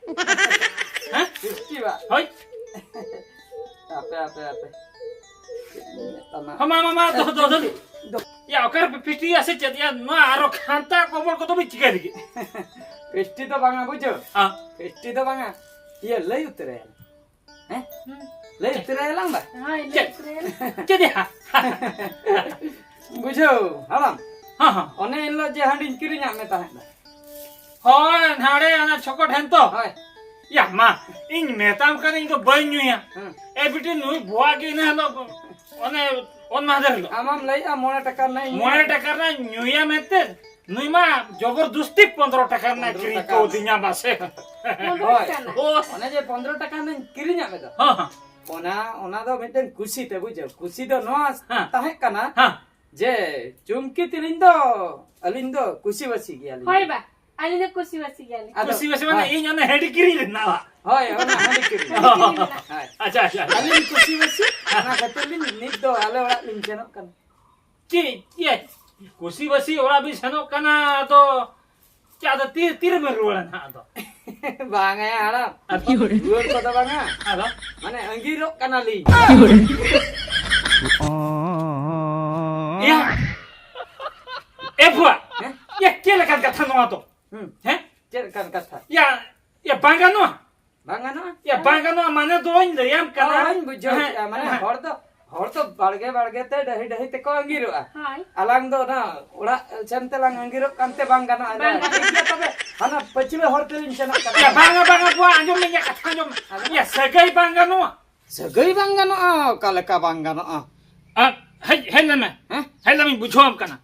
ᱦᱮᱸ? ᱯᱤᱥᱴᱤ ᱵᱟ? ᱦᱳᱭ᱾ ᱟᱯᱮ, ᱟᱯᱮ, ᱟᱯᱮ᱾ ᱪᱮᱫ ᱤᱧ ᱢᱮᱛᱟᱢᱟ? ᱦᱚᱸ, ᱢᱟ, ᱢᱟ, ᱢᱟ, ᱫᱚᱦᱚ, ᱫᱚᱦᱚ, ᱫᱚᱦᱚ᱾ ᱫᱚ- ᱭᱟ, ᱚᱠᱟ ᱨᱮᱯᱮ ᱯᱤᱥᱴᱤᱭᱟ ᱥᱮ ᱪᱮᱫ? ᱭᱟ, ᱱᱚᱣᱟ ᱟᱨᱚ ᱠᱷᱟᱱᱛᱟ ᱠᱚᱵᱚᱞ ᱠᱚᱫᱚ ᱵᱤᱱ ᱪᱤᱠᱟᱹ ᱞᱟᱹᱜᱤᱫ? ᱯᱤᱥᱴᱤ ᱫᱚ ᱵᱟᱝᱟ, ᱵᱩᱡᱷᱟᱹᱣ? ᱦᱮᱸ᱾ ᱯᱤᱥᱴᱤ ᱫᱚ ᱵᱟᱝᱟ᱾ ᱤᱭᱟᱹ, ᱞᱟᱹᱭ ᱩᱛᱟᱹᱨᱟᱭᱟ᱾ ᱦᱮᱸ? ᱦᱩᱸ᱾ ᱞᱟᱹᱭ ᱩᱛᱟᱹᱨᱟᱭᱟᱞᱟᱝ ᱵᱟ? ᱦᱳᱭ, ᱞᱟᱹᱭ ᱪᱮᱫ? ᱩᱛᱟᱹᱨᱟᱭᱟᱞᱟᱝ᱾ ᱪᱮᱫ ᱭᱟ? ᱵᱩᱡᱷᱟᱹᱣ, ᱦᱟᱲᱟᱢ᱾ ᱦᱚᱸ, ᱦᱚᱸ᱾ ᱚᱱᱮ ᱮᱱ ᱦᱤᱞᱳᱜ ᱡᱮ ᱦᱟᱺᱰᱤᱧ ᱠᱤᱨᱤᱧᱟᱜ ᱢᱮ ᱛᱟᱦᱮᱸᱫ ᱫᱚ᱾ ᱦᱳᱭ, ᱱᱟᱲᱮ ᱚᱱᱟ ᱪᱷᱚᱠᱚ ᱴᱷᱮᱱ ᱛᱚ᱾ ᱦᱳᱭ᱾ ᱭᱟ ᱢᱟ, ᱤᱧ ᱢᱮᱛᱟᱢ ᱠᱟᱱᱟ, ᱤᱧ ᱫᱚ ᱵᱟᱹᱧ ᱧᱩᱭᱟ᱾ ᱦᱮᱸ᱾ ᱮ ᱵᱤᱴᱤ, ᱱᱩᱭ ᱵᱚᱣᱟ ᱜᱮ ᱤᱱᱟᱹ ᱦᱤᱞᱳᱜ, ᱚᱱᱮ ᱚᱱ ᱢᱟᱦᱫᱮᱨ ᱦᱤᱞᱳᱜ᱾ ᱟᱢᱟᱢ ᱞᱟᱹᱭᱮᱜᱼᱟ ᱢᱚᱬᱮ ᱴᱟᱠᱟ ᱨᱮᱱᱟᱜ ᱤᱧ ᱢᱚᱬᱮ ᱴᱟᱠᱟ ᱨᱮᱱᱟᱜ ᱧᱩᱭᱟ ᱢᱮᱱᱛᱮ, ᱱᱩᱭ ᱢᱟ ᱡᱚᱵᱚᱨᱫᱚᱥᱛᱤ ᱯᱚᱱᱫᱽᱨᱚ ᱴᱟᱠᱟ ᱨᱮᱱᱟᱜ ᱯᱚᱱᱫᱽᱨᱚ ᱠᱤᱨᱤᱧ ᱴᱟᱠᱟ᱾ ᱠᱟᱣᱫᱤᱧᱟ ᱢᱟᱥᱮ᱾ ᱯᱚᱱᱫᱽᱨᱚ ᱦᱳᱭ᱾ ᱴᱟᱠᱟ ᱨᱮᱱᱟᱜ? ᱚ᱾ ᱚᱱᱮ ᱡᱮ ᱯᱚᱱᱫᱽᱨᱚ ᱴᱟᱠᱟ ᱨᱮᱱᱟᱜ ᱤᱧ ᱠᱤᱨᱤᱧᱟᱜ ᱢᱮ ᱫᱚ᱾ ᱦᱚᱸ, ᱦᱚᱸ᱾ ᱚᱱᱟ, ᱚᱱᱟ ᱫᱚ ᱢᱤᱫᱴᱮᱱ ᱠᱩᱥᱤ ᱛᱮ, ᱵᱩᱡᱷᱟᱹᱣ᱾ ᱠᱩᱥᱤ ᱫᱚ ᱱᱚᱣᱟ ᱦᱮᱸ᱾ ᱛᱟᱦᱮᱸ ᱠᱟᱱᱟ ᱦᱮᱸ᱾ ᱡᱮ ᱪᱩᱢᱠᱤ ᱛᱤᱞᱤᱧ ᱫᱚ ᱟᱹᱞᱤᱧ ᱫᱚ ᱠᱩᱥᱤᱵᱟᱹᱥᱤ ᱜᱮᱭᱟᱞᱤᱧ᱾ ᱦᱳᱭ ᱵᱟ, ᱟᱹᱞᱤᱧ ᱫᱚ ᱠᱩᱥᱤᱵᱟᱹᱥᱤ ᱜᱮᱭᱟᱞᱤᱧ᱾ ᱟᱫᱚ, ᱠᱩᱥᱤᱵᱟᱹᱥᱤ ᱢᱟᱱᱮ ᱦᱳᱭ᱾ ᱤᱧ ᱚᱱᱮ ᱦᱟᱺᱰᱤ ᱠᱤᱨᱤᱧ ᱨᱮᱱᱟᱜ᱾ ᱦᱳᱭ, ᱚᱱᱟ ᱦᱟᱺᱰᱤ ᱠᱤᱨᱤᱧ᱾ ᱦᱟᱺᱰᱤ ᱠᱤᱨᱤᱧ ᱨᱮᱱᱟᱜ᱾ ᱦᱳᱭ᱾ ᱟᱪᱪᱷᱟ, ᱟᱪᱪᱷᱟ, ᱟᱪᱪᱷᱟ᱾ ᱟᱹᱞᱤᱧ ᱠᱩᱥᱤᱵᱟᱹᱥᱤ, ᱚᱱᱟ ᱠᱷᱟᱹᱛᱤᱨ ᱞᱤᱧ ᱱᱤᱛ ᱫᱚ ᱟᱞᱮ ᱚᱲᱟᱜ ᱞᱤᱧ ᱥᱮᱱᱚᱜ ᱠᱟᱱᱟ᱾ ᱪᱮᱫ, ᱪᱮᱫ? ᱠᱩᱥᱤᱵᱟᱹᱥᱤ ᱚᱲᱟᱜ ᱵᱤᱱ ᱥᱮᱱᱚᱜ ᱠᱟᱱᱟ, ᱟᱫᱚ ᱪᱮᱫ, ᱟᱫᱚ ᱛᱤ-, ᱛᱤᱨᱮᱵᱤᱱ ᱨᱩᱣᱟᱹᱲᱟ ᱱᱟᱦᱟᱜ ᱟᱫᱚ? ᱵᱟᱝᱟ ᱭᱟ ᱦᱟᱲᱟᱢ, ᱟᱫᱚ? ᱨᱩᱣᱟᱹᱲ ᱠᱚᱫᱚ ᱵᱟᱝᱟ᱾ ᱟᱫᱚ? ᱢᱟᱱᱮ ᱟᱺᱜᱤᱨᱚᱜ ᱠᱟᱱᱟᱞᱤᱧ᱾ ᱮᱭᱟ! ᱮ ᱵᱩᱣᱟ! ᱦᱮᱸ? ᱮᱭᱟ, ᱪᱮᱫ ᱞᱮᱠᱟᱱ ᱠᱟᱛᱷᱟ ᱱᱚᱣᱟ ᱫᱚ? ᱦᱩᱸ᱾ ᱦᱮᱸ? ᱪᱮᱫ ᱞᱮᱠᱟᱱ ᱠᱟᱛᱷᱟ? ᱭᱟ, ᱭᱟ, ᱵᱟᱝ ᱜᱟᱱᱚᱜᱼᱟ? ᱵᱟᱝ ᱜᱟᱱᱚᱜᱼᱟ? ᱭᱟ, ᱵᱟᱝ ᱜᱟᱱᱚᱜᱼᱟ, ᱢᱟᱱᱮ ᱫᱚᱧ ᱞᱟᱹᱭᱟᱢ ᱠᱟᱱᱟ᱾ ᱦᱳᱭ, ᱵᱩᱡᱷᱟᱹᱣ ᱦᱮᱸ, ᱠᱮᱜᱼᱟ, ᱢᱟᱱᱮ ᱦᱮᱸ᱾ ᱦᱚᱲ ᱫᱚ, ᱦᱚᱲ ᱫᱚ ᱵᱟᱲᱜᱮ ᱵᱟᱲᱜᱮ ᱛᱮ, ᱰᱟᱹᱦᱤ ᱰᱟᱹᱦᱤ ᱛᱮᱠᱚ ᱟᱺᱜᱤᱨᱚᱜᱼᱟ᱾ ᱦᱳᱭ᱾ ᱟᱞᱟᱝ ᱫᱚ ᱚᱱᱟ ᱚᱲᱟᱜ ᱥᱮᱱ ᱛᱮᱞᱟᱝ ᱟᱺᱜᱤᱨᱚᱜ ᱠᱟᱱᱛᱮ ᱵᱟᱝ ᱜᱟᱱᱚᱜᱼᱟ᱾ ᱵᱟᱝ ᱜᱟᱱᱚᱜᱼᱟ᱾ ᱴᱷᱤᱠ ᱜᱮᱭᱟ, ᱛᱚᱵᱮ ᱦᱟᱱᱟ ᱯᱟᱹᱪᱷᱞᱟᱹ ᱦᱚᱨ ᱛᱮᱞᱤᱧ ᱥᱮᱱᱚᱜ ᱠᱟᱱᱟ᱾ ᱭᱟ, ᱵᱟᱝᱟ, ᱵᱟᱝᱟ, ᱵᱩᱣᱟ, ᱟᱸᱡᱚᱢ ᱢᱮ, ᱤᱧᱟᱹᱜ ᱠᱟᱛᱷᱟ ᱟᱸᱡᱚᱢ ᱢᱮ᱾ ᱟᱫᱚ? ᱭᱟ, ᱥᱟᱹᱜᱟᱹᱭ ᱵᱟᱝ ᱜᱟᱱᱚᱜᱼᱟ᱾ ᱥᱟᱹᱜᱟᱹᱭ ᱵᱟᱝ ᱜᱟᱱᱚᱜᱼᱟ? ᱚᱠᱟ ᱞᱮᱠᱟ ᱵᱟᱝ ᱜᱟᱱᱚᱜᱼᱟ? ᱟ, ᱦᱮᱡ, ᱦᱮᱡ ᱞᱮᱱ ᱢᱮ᱾ ᱦᱮᱸ? ᱦᱮᱡ ᱞᱮᱱ ᱢᱮ, ᱵᱩᱡᱷᱟᱹᱣᱟᱢ ᱠᱟᱱᱟ᱾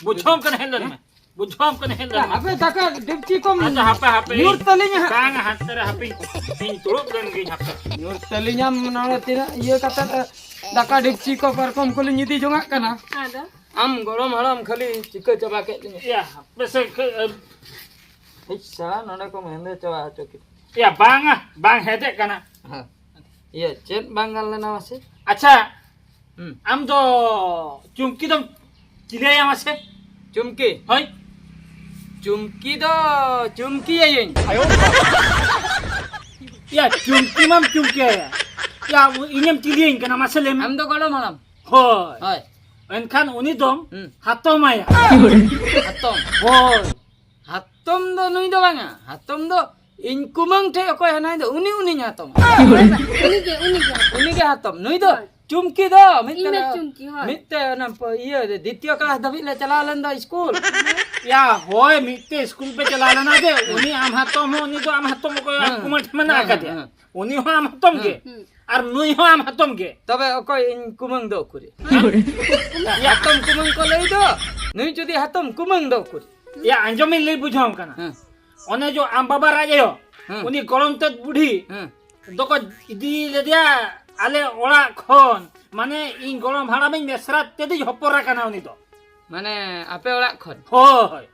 ᱵᱩᱡᱷᱟᱹᱣᱟᱢ ᱠᱟᱱᱟ, ᱦᱮᱡ ᱞᱮᱱ ᱢᱮ᱾ ᱵᱩᱡᱷᱟᱹᱣᱟᱢ ᱠᱟᱱᱟ, ᱦᱮᱡ ᱞᱮᱱ ᱢᱮ᱾ ᱟᱯᱮ ᱫᱟᱠᱟ ᱰᱮᱠᱪᱤ ᱠᱚᱢ ᱟᱪᱪᱷᱟ, ᱦᱟᱯᱮ, ᱦᱟᱯᱮ᱾ ᱧᱩᱨ ᱛᱟᱹᱞᱤᱧᱟ ᱦᱟᱸᱜ᱾ ᱵᱟᱝ, ᱦᱟᱱᱛᱮ ᱨᱮ ᱦᱟᱯᱮ, ᱤᱧ ᱫᱩᱲᱩᱵ ᱞᱮᱱ ᱜᱤᱧ ᱦᱟᱯᱮ᱾ ᱧᱩᱨ ᱛᱟᱹᱞᱤᱧᱟᱢ ᱱᱚᱰᱮ ᱛᱤᱱᱟᱹᱜ ᱤᱭᱟᱹ ᱠᱟᱛᱮ, ᱫᱟᱠᱟ ᱰᱮᱠᱪᱤ ᱠᱚ ᱯᱟᱨᱠᱚᱢ ᱠᱚᱞᱤᱧ ᱤᱫᱤ ᱡᱚᱝᱟᱜ ᱠᱟᱱᱟ᱾ ᱟᱫᱚ? ᱟᱢ ᱜᱚᱲᱚᱢ ᱦᱟᱲᱟᱢ ᱠᱷᱟᱹᱞᱤ ᱪᱤᱠᱟᱹ ᱪᱟᱵᱟ ᱠᱮᱫ ᱞᱤᱧᱟ᱾ ᱭᱟ, ᱦᱟᱯᱮ ᱥᱮ ᱠᱟᱹ-, ᱤᱥ, ᱥᱟᱞᱟ ᱱᱚᱰᱮ ᱠᱚᱢ ᱦᱮᱸᱫᱮ ᱪᱟᱵᱟ ᱦᱚᱪᱚ ᱠᱮᱫ᱾ ᱭᱟ, ᱵᱟᱝᱟ, ᱵᱟᱝ ᱦᱮᱸᱫᱮᱜ ᱠᱟᱱᱟ᱾ ᱦᱮᱸ᱾ ᱤᱭᱟᱹ, ᱪᱮᱫ ᱵᱟᱝ ᱜᱟᱱ ᱞᱮᱱᱟ ᱢᱟᱥᱮ? ᱟᱪᱪᱷᱟ, ᱦᱩᱸ᱾ ᱟᱢ ᱫᱚ ᱪᱩᱢᱠᱤ ᱫᱚᱢ ᱪᱤᱞᱤᱭᱟᱭᱟ ᱢᱟᱥᱮ? ᱪᱩᱢᱠᱤ? ᱦᱳᱭ᱾ ᱪᱩᱢᱠᱤ ᱫᱚ, ᱪᱩᱢᱠᱤᱭᱟᱹᱧ᱾ ᱭᱟ, ᱪᱩᱢᱠᱤ ᱢᱟᱢ ᱪᱩᱢᱠᱤᱭᱟᱭᱟ᱾ ᱭᱟ, ᱤᱧᱮᱢ ᱪᱤᱞᱤᱭᱟᱹᱧ ᱠᱟᱱᱟ, ᱢᱟᱥᱮ ᱞᱟᱹᱭ ᱢᱮ᱾ ᱟᱢ ᱫᱚ ᱜᱚᱲᱚᱢ ᱦᱟᱲᱟᱢ᱾ ᱦᱳᱭ᱾ ᱦᱳᱭ᱾ ᱮᱱᱠᱷᱟᱱ ᱩᱱᱤ ᱫᱚᱢ ᱦᱩᱸ᱾ ᱦᱟᱛᱚᱢᱟᱭᱟ᱾ ᱦᱟᱛᱚᱢ᱾ ᱦᱳᱭ᱾ ᱦᱟᱛᱚᱢ ᱫᱚ ᱱᱩᱭ ᱫᱚ ᱵᱟᱝᱟ᱾ ᱦᱟᱛᱚᱢ ᱫᱚ ᱤᱧ ᱠᱩᱢᱟᱹᱝ ᱴᱷᱮᱡ ᱚᱠᱚᱭ ᱦᱮᱱᱟᱭ ᱫᱚ, ᱩᱱᱤ, ᱩᱱᱤᱧ ᱦᱟᱛᱚᱢᱟ᱾ ᱩᱱᱤ ᱜᱮ, ᱩᱱᱤ ᱜᱮ᱾ ᱩᱱᱤ ᱜᱮ ᱦᱟᱛᱚᱢ᱾ ᱱᱩᱭ ᱫᱚ ᱦᱳᱭ᱾ ᱪᱩᱢᱠᱤ ᱫᱚ ᱢᱤᱫᱴᱮᱱ, ᱤᱧ ᱫᱚ ᱪᱩᱢᱠᱤ, ᱦᱳᱭ᱾ ᱢᱤᱫᱴᱮᱱ ᱚᱱᱟ ᱯ-, ᱤᱭᱟᱹ ᱨᱮ, ᱫᱤᱛᱤᱭᱚ ᱠᱞᱟᱥ ᱫᱷᱟᱹᱵᱤᱡ ᱞᱮ ᱪᱟᱞᱟᱣ ᱞᱮᱱ ᱫᱚ ᱥᱠᱩᱞ᱾ ᱭᱟ, ᱦᱳᱭ, ᱢᱤᱫᱴᱮᱡ ᱥᱠᱩᱞ ᱯᱮ ᱪᱟᱞᱟᱣ ᱞᱮᱱᱟ ᱡᱮ, ᱩᱱᱤ ᱟᱢ ᱦᱟᱛᱚᱢ ᱦᱚᱸ, ᱩᱱᱤ ᱫᱚ ᱟᱢ ᱦᱟᱛᱚᱢ, ᱚᱠᱚᱭ ᱦᱮᱸ, ᱠᱩᱢᱟᱹᱝ ᱴᱷᱮᱱ ᱢᱮᱱᱟᱜ ᱦᱮᱸ, ᱟᱠᱟᱫᱮᱭᱟ᱾ ᱦᱮᱸ᱾ ᱩᱱᱤ ᱦᱚᱸ ᱟᱢ ᱦᱟᱛᱚᱢ ᱜᱮ᱾ ᱦᱩᱸ᱾ ᱟᱨ ᱱᱩᱭ ᱦᱚᱸ ᱟᱢ ᱦᱟᱛᱚᱢ ᱜᱮ᱾ ᱛᱚᱵᱮ ᱚᱠᱚᱭ ᱤᱧ ᱠᱩᱢᱟᱹᱝ ᱫᱚ ᱩᱠᱩᱨᱤ? ᱦᱟᱛᱚᱢ ᱠᱩᱢᱟᱹᱝ ᱠᱚ ᱞᱟᱹᱭ ᱫᱚ᱾ ᱱᱩᱭ ᱡᱩᱫᱤ ᱦᱟᱛᱚᱢ ᱠᱩᱢᱟᱹᱝ ᱫᱚ ᱩᱠᱩᱨᱤ? ᱭᱟ, ᱟᱸᱡᱚᱢᱤᱧ ᱞᱟᱹᱭ ᱵᱩᱡᱷᱟᱹᱣᱟᱢ ᱠᱟᱱᱟ᱾ ᱦᱮᱸ᱾ ᱚᱱᱮ ᱡᱚ ᱟᱢ ᱵᱟᱵᱟ ᱨᱟᱡᱽ ᱟᱭᱳ, ᱦᱮᱸ᱾ ᱩᱱᱤ ᱜᱚᱲᱚᱢ ᱛᱮᱫ ᱵᱩᱰᱷᱤ ᱦᱮᱸ᱾ ᱫᱚᱠᱚ ᱤᱫᱤ ᱞᱮᱫᱮᱭᱟ ᱟᱞᱮ ᱚᱲᱟᱜ ᱠᱷᱚᱱ᱾ ᱢᱟᱱᱮ, ᱤᱧ ᱜᱚᱲᱚᱢ ᱦᱟᱲᱟᱢᱤᱧ ᱢᱮᱥᱨᱟ ᱛᱮᱫᱤᱧ ᱦᱚᱯᱚᱱ ᱟᱠᱟᱱᱟ ᱩᱱᱤ ᱫᱚ᱾ ᱢᱟᱱᱮ, ᱟᱯᱮ ᱚᱲᱟᱜ ᱠᱷᱚᱱ? ᱦᱳᱭ᱾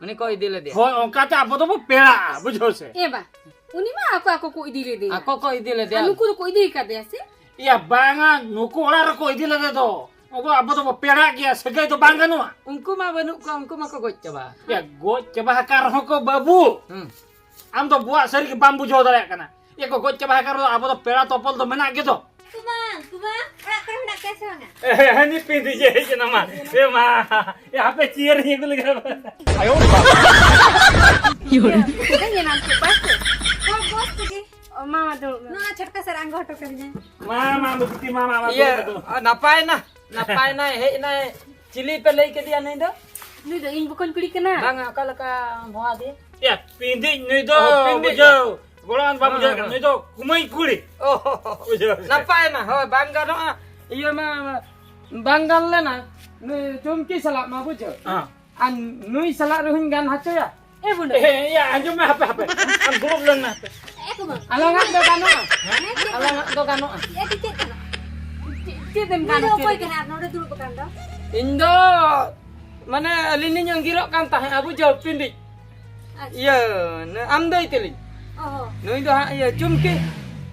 ᱩᱱᱤ ᱠᱚ ᱤᱫᱤ ᱞᱮᱫᱮᱭᱟ? ᱦᱳᱭ, ᱚᱱᱠᱟᱛᱮ ᱟᱵᱚ ᱫᱚᱵᱚ ᱯᱮᱲᱟᱜᱼᱟ, ᱵᱩᱡᱷᱟᱹᱣ ᱥᱮ? ᱮ ᱵᱟ, ᱩᱱᱤ ᱢᱟ ᱟᱠᱚ, ᱟᱠᱚ ᱠᱚ ᱤᱫᱤ ᱞᱮᱫᱮᱭᱟ᱾ ᱟᱠᱚ ᱠᱚ ᱤᱫᱤ ᱞᱮᱫᱮᱭᱟ? ᱟᱨ ᱱᱩᱠᱩ ᱫᱚᱠᱚ ᱤᱫᱤ ᱠᱟᱫᱮᱭᱟ ᱥᱮ? ᱭᱟ, ᱵᱟᱝᱟ, ᱱᱩᱠᱩ ᱚᱲᱟᱜ ᱨᱮᱠᱚ ᱤᱫᱤ ᱞᱮᱫᱮ ᱫᱚ᱾ ᱟᱵᱚ, ᱟᱵᱚ ᱫᱚᱵᱚ ᱯᱮᱲᱟᱜ ᱜᱮᱭᱟ, ᱥᱟᱹᱜᱟᱹᱭ ᱫᱚ ᱵᱟᱝ ᱜᱟᱱᱚᱜᱼᱟ᱾ ᱩᱱᱠᱩ ᱢᱟ ᱵᱟᱹᱱᱩᱜ ᱠᱚᱣᱟ, ᱩᱱᱠᱩ ᱢᱟᱠᱚ ᱜᱚᱡ ᱪᱟᱵᱟ᱾ ᱭᱟ, ᱜᱚᱡ ᱪᱟᱵᱟ ᱟᱠᱟᱱ ᱨᱮᱦᱚᱸ ᱠᱚ ᱵᱟᱹᱵᱩ᱾ ᱦᱩᱸ᱾ ᱟᱢ ᱫᱚ ᱵᱚᱦᱟᱜ ᱥᱟᱹᱨᱤ ᱜᱮ ᱵᱟᱢ ᱵᱩᱡᱷᱟᱹᱣ ᱫᱟᱲᱮᱭᱟᱜ ᱠᱟᱱᱟ᱾ ᱤᱭᱟᱹ ᱠᱚ ᱜᱚᱡ ᱪᱟᱵᱟ ᱟᱠᱟᱱ ᱨᱮᱦᱚᱸ ᱟᱵᱚ ᱫᱚ ᱯᱮᱲᱟ ᱛᱚᱯᱚᱞ ᱫᱚ ᱢᱮᱱᱟᱜ ᱜᱮᱫᱚ᱾ ᱠᱩᱢᱟᱹᱝ, ᱠᱩᱢᱟᱹᱝ, ᱚᱲᱟᱜ ᱠᱚᱨᱮ ᱢᱮᱱᱟᱜ ᱯᱮᱭᱟ ᱥᱮ ᱵᱟᱝᱟ? ᱮ, ᱦᱟᱹᱱᱤ ᱯᱤᱸᱫᱤᱡ ᱮ ᱦᱮᱡ ᱮᱱᱟ ᱢᱟ᱾ ᱮ ᱢᱟ, ᱮ ᱦᱟᱯᱮ ᱪᱤᱭᱟᱹᱨ ᱤᱧ ᱟᱹᱜᱩ ᱞᱮᱜᱮ᱾ ᱦᱮᱡ ᱮᱱᱟᱢ ᱪᱮ ᱵᱟᱥ ᱛᱮ? ᱦᱳᱭ, ᱵᱟᱥ ᱛᱮᱜᱮ᱾ ᱚ, ᱢᱟ, ᱢᱟ, ᱫᱩᱲᱩᱵ ᱢᱮ᱾ ᱱᱚᱣᱟ ᱪᱷᱟᱴᱠᱟ ᱥᱮᱫ ᱨᱮ ᱟᱬᱜᱚ ᱦᱚᱴᱚ ᱠᱟᱹᱫᱤᱧᱟᱭ᱾ ᱢᱟ, ᱢᱟ, ᱵᱤᱴᱤ, ᱢᱟ, ᱢᱟ, ᱢᱟ, ᱤᱭᱟᱹ, ᱫᱩᱲᱩᱵ ᱢᱮ, ᱫᱩᱲᱩᱵ ᱢᱮ᱾ ᱱᱟᱯᱟᱭ ᱱᱟ, ᱱᱟᱯᱟᱭ ᱱᱟᱭ ᱦᱮᱡ ᱮᱱᱟᱭ᱾ ᱪᱤᱞᱤ ᱯᱮ ᱞᱟᱹᱭ ᱠᱮᱫᱮᱭᱟ ᱱᱩᱭ ᱫᱚ? ᱱᱩᱭ ᱫᱚ ᱤᱧ ᱵᱚᱠᱚᱧ ᱠᱩᱲᱤ ᱠᱟᱱᱟ᱾ ᱵᱟᱝᱟ, ᱚᱠᱟ ᱞᱮᱠᱟ ᱵᱷᱚᱣᱟ ᱫᱤᱭᱮ? ᱭᱟ, ᱯᱤᱸᱫᱤᱡ ᱱᱩᱭ ᱫᱚ, ᱚ, ᱯᱤᱸᱫᱤᱡ ᱵᱩᱡᱷᱟᱹᱣ᱾ ᱫᱚ᱾ ᱜᱚᱲᱚᱣᱟᱱ ᱵᱟᱢ ᱦᱮᱸ, ᱵᱩᱡᱷᱟᱹᱣ ᱦᱮᱸ, ᱠᱟᱱᱟ, ᱦᱮᱸ᱾ ᱱᱩᱭ ᱫᱚ ᱠᱩᱢᱟᱹᱭ ᱠᱩᱲᱤ᱾ ᱚ, ᱵᱩᱡᱷᱟᱹᱣ᱾ ᱱᱟᱯᱟᱭ ᱱᱟ, ᱦᱳᱭ, ᱵᱟᱝ ᱜᱟᱱᱚᱜᱼᱟ᱾ ᱤᱭᱟᱹ ᱢᱟ, ᱵᱟᱝ ᱜᱟᱱ ᱞᱮᱱᱟ᱾ ᱱᱩᱭ ᱪᱩᱢᱠᱤ ᱥᱟᱞᱟᱜ ᱢᱟ, ᱵᱩᱡᱷᱟᱹᱣ᱾ ᱦᱮᱸ᱾ ᱟᱨ ᱱᱩᱭ ᱥᱟᱞᱟᱜ ᱨᱮᱦᱚᱧ ᱜᱟᱱ ᱦᱚᱪᱚᱭᱟ᱾ ᱮ ᱵᱩᱰᱷᱟᱹ᱾ ᱮ, ᱮ, ᱭᱟ, ᱟᱸᱡᱚᱢ ᱢᱮ, ᱦᱟᱯᱮ, ᱦᱟᱯᱮ᱾ ᱟᱢ ᱫᱩᱲᱩᱵ ᱞᱮᱱ ᱢᱮ ᱦᱟᱯᱮ᱾ ᱮ ᱠᱩᱢᱟᱹᱝ᱾ ᱟᱞᱟᱝᱟᱜ ᱫᱚ ᱜᱟᱱᱚᱜᱼᱟ᱾ ᱦᱮᱸ, ᱪᱮᱫ ᱟᱞᱟᱝᱟᱜ ᱫᱚ ᱜᱟᱱᱚᱜᱼᱟ᱾ ᱪᱮᱫ, ᱪᱮᱫ ᱠᱟᱱᱟ? ᱪᱮᱫ, ᱪᱮᱫ ᱮᱢ ᱱᱩᱭ ᱫᱚ ᱜᱟᱱᱚᱜᱼᱟ, ᱚᱠᱚᱭ ᱪᱮᱫ? ᱠᱟᱱᱟᱭ ᱟᱨ ᱱᱚᱰᱮ ᱫᱩᱲᱩᱵ ᱟᱠᱟᱱ ᱫᱚ? ᱤᱧ ᱫᱚ, ᱢᱟᱱᱮ, ᱟᱹᱞᱤᱧ ᱞᱤᱧ ᱟᱸᱜᱤᱨᱚᱜ ᱠᱟᱱ ᱛᱟᱦᱮᱸᱫ, ᱵᱩᱡᱷᱟᱹᱣ, ᱯᱤᱸᱰᱤᱡ᱾ ᱟᱪᱪᱷᱟ᱾ ᱤᱭᱟᱹ, ᱱᱮ-, ᱟᱢ ᱫᱟᱹᱭ ᱛᱮᱞᱤᱧ᱾ ᱚ ᱦᱚᱸ᱾ ᱱᱩᱭ ᱫᱚ ᱦᱟᱸᱜ, ᱤᱭᱟᱹ, ᱪᱩᱢᱠᱤ᱾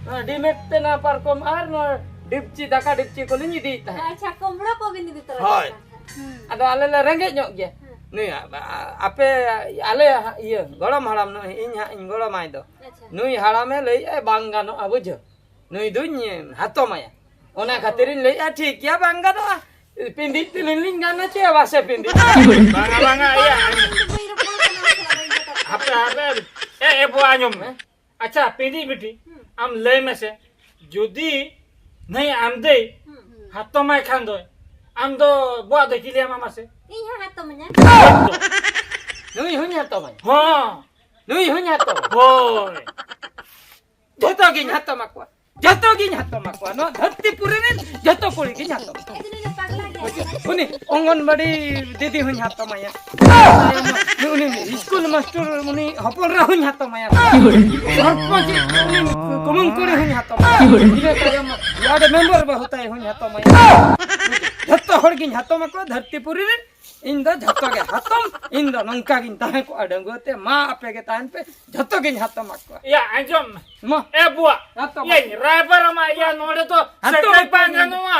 ᱱᱚᱣᱟ ᱰᱤᱢᱮᱴ ᱛᱮ ᱱᱚᱣᱟ ᱯᱟᱨᱠᱚᱢ ᱟᱨ ᱱᱚᱣᱟ ᱰᱤᱯᱪᱤ, ᱫᱟᱠᱟ ᱰᱤᱯᱪᱤ ᱠᱚᱞᱤᱧ ᱤᱫᱤᱭᱮᱫ ᱛᱟᱦᱮᱸᱫ᱾ ᱟᱪᱪᱷᱟ, ᱠᱩᱢᱵᱽᱲᱩ ᱠᱚᱵᱤᱱ ᱤᱫᱤ ᱛᱚᱨᱟ ᱦᱳᱭ᱾ ᱠᱟᱜ ᱠᱟᱱ ᱛᱟᱦᱮᱸᱫ᱾ ᱦᱩᱸ᱾ ᱟᱫᱚ ᱟᱞᱮ ᱞᱮ ᱨᱮᱸᱜᱮᱡ ᱧᱚᱜ ᱜᱮᱭᱟ᱾ ᱦᱩᱸ᱾ ᱱᱩᱭ, ᱟ-, ᱟ-, ᱟᱯᱮ, ᱟᱞᱮ ᱦᱟᱸᱜ, ᱤᱭᱟᱹ, ᱜᱚᱲᱚᱢ ᱦᱟᱲᱟᱢ ᱱᱩᱭ, ᱤᱧ ᱦᱟᱸᱜ ᱤᱧ ᱜᱚᱲᱚᱢᱟᱭ ᱫᱚ᱾ ᱟᱪᱪᱷᱟ᱾ ᱱᱩᱭ ᱦᱟᱲᱟᱢᱮ ᱞᱟᱹᱭᱮᱫᱼᱟᱭ ᱵᱟᱝ ᱜᱟᱱᱚᱜᱼᱟ, ᱵᱩᱡᱷᱟᱹᱣ᱾ ᱱᱩᱭ ᱫᱩᱧ ᱦᱟᱛᱚᱢᱟᱭᱟ᱾ ᱚᱱᱟ ᱠᱷᱟᱹᱛᱤᱨᱤᱧ ᱞᱟᱹᱭᱮᱫᱼᱟ, ᱴᱷᱤᱠ ᱜᱮᱭᱟ, ᱵᱟᱝ ᱜᱟᱱᱚᱜᱼᱟ᱾ ᱯᱤᱸᱰᱤᱡ ᱛᱮᱞᱤᱧ ᱞᱤᱧ ᱜᱟᱱ ᱦᱚᱪᱚᱭᱟ, ᱵᱟᱥᱮ ᱯᱤᱸᱰᱤᱡ? ᱵᱟᱝᱟ, ᱵᱟᱝᱟ, ᱤᱭᱟᱹ, ᱤᱧ ᱫᱚ ᱵᱟᱹᱧ ᱨᱚᱯᱚᱲ ᱠᱟᱱᱟ, ᱩᱱᱤ ᱥᱟᱞᱟᱜ ᱵᱟᱹᱧ ᱨᱚᱯᱚᱲ ᱠᱟᱱᱟ᱾ ᱦᱟᱯᱮ, ᱦᱟᱯᱮ, ᱮ, ᱮ ᱵᱚ ᱟᱸᱡᱚᱢ ᱢᱮ᱾ ᱟᱪᱪᱷᱟ, ᱯᱤᱸᱰᱤ ᱵᱤᱴᱤ, ᱟᱢ ᱞᱟᱹᱭ ᱢᱮᱥᱮ, ᱡᱩᱫᱤ ᱱᱟᱹᱭ ᱟᱢ ᱫᱟᱹᱭ ᱦᱟᱛᱚᱢᱟᱭ ᱠᱷᱟᱱ ᱫᱚᱭ, ᱟᱢ ᱫᱚ ᱵᱚᱣᱟᱜ ᱫᱚᱭ ᱪᱤᱞᱤᱭᱟᱢᱟ ᱢᱟᱥᱮ? ᱤᱧ ᱦᱚᱸ ᱦᱟᱛᱚᱢᱟᱹᱧᱟ᱾ ᱱᱩᱭ ᱦᱚᱸᱧ ᱦᱟᱛᱚᱢᱟᱭᱟ᱾ ᱦᱚᱸ᱾ ᱱᱩᱭ ᱦᱚᱸᱧ ᱦᱟᱛᱚᱢᱟᱭᱟ᱾ ᱦᱳᱭ᱾ ᱡᱷᱚᱛᱚ ᱜᱤᱧ ᱦᱟᱛᱚᱢ ᱟᱠᱚᱣᱟ᱾ ᱡᱷᱚᱛᱚ ᱜᱤᱧ ᱦᱟᱛᱚᱢ ᱟᱠᱚᱣᱟ᱾ ᱱᱚᱣᱟ ᱫᱷᱟᱹᱨᱛᱤ ᱯᱩᱨᱤ ᱨᱮᱱ ᱡᱷᱚᱛᱚ ᱠᱩᱲᱤ ᱜᱤᱧ ᱦᱟᱛᱚᱢ ᱟᱠᱚᱣᱟ᱾ ᱮ, ᱩᱱᱤ ᱫᱚ ᱯᱟᱜᱽᱞᱟ ᱜᱮᱭᱟᱭ᱾ ᱩᱱᱤ ᱚᱝᱜᱚᱱᱵᱟᱲᱤ ᱫᱤᱫᱤ ᱦᱚᱸᱧ ᱦᱟᱛᱚᱢᱟᱭᱟ᱾ ᱩᱱᱤ ᱥᱠᱩᱞ ᱢᱟᱥᱴᱟᱨ, ᱩᱱᱤ ᱦᱚᱯᱚᱱ ᱮᱨᱟ ᱦᱚᱸᱧ ᱦᱟᱛᱚᱢᱟᱭᱟ᱾ ᱥᱚᱨᱯᱚᱧᱪ, ᱩᱱᱤ ᱠᱩᱢᱟᱹᱝ ᱠᱩᱲᱤ ᱦᱚᱸᱧ ᱦᱟᱛᱚᱢᱟᱭᱟ᱾ ᱤᱱᱟᱹ ᱛᱟᱭᱚᱢ ᱣᱟᱨᱰ ᱢᱮᱢᱵᱟᱨ ᱵᱟᱹᱦᱩ ᱛᱟᱭ ᱦᱚᱸᱧ ᱦᱟᱛᱚᱢᱟᱭᱟ᱾ ᱡᱷᱚᱛᱚ ᱦᱚᱲ ᱜᱤᱧ ᱦᱟᱛᱚᱢ ᱟᱠᱚᱣᱟ ᱫᱷᱟᱹᱨᱛᱤ ᱯᱩᱨᱤ ᱨᱮᱱ᱾ ᱤᱧ ᱫᱚ ᱡᱷᱚᱛᱚ ᱜᱮ ᱦᱟᱛᱚᱢ, ᱤᱧ ᱫᱚ ᱱᱚᱝᱠᱟ ᱜᱤᱧ ᱛᱟᱦᱮᱸ ᱠᱚᱜᱼᱟ ᱰᱟᱺᱜᱩᱣᱟᱹ ᱛᱮ᱾ ᱢᱟ ᱟᱯᱮ ᱜᱮ ᱛᱟᱦᱮᱱ ᱯᱮ, ᱡᱷᱚᱛᱚ ᱜᱤᱧ ᱦᱟᱛᱚᱢ ᱟᱠᱚᱣᱟ᱾ ᱭᱟ, ᱟᱸᱡᱚᱢ ᱢᱮ᱾ ᱢᱟ᱾ ᱮ ᱵᱩᱣᱟ, ᱦᱟᱛᱚᱢ ᱭᱟᱧ ᱨᱟᱭᱵᱟᱨ ᱟᱢᱟ, ᱭᱟ, ᱱᱚᱰᱮ ᱫᱚ ᱦᱟᱛᱚᱢ ᱥᱮᱴᱮᱨ ᱵᱟᱝ ᱜᱟᱱᱚᱜᱼᱟ᱾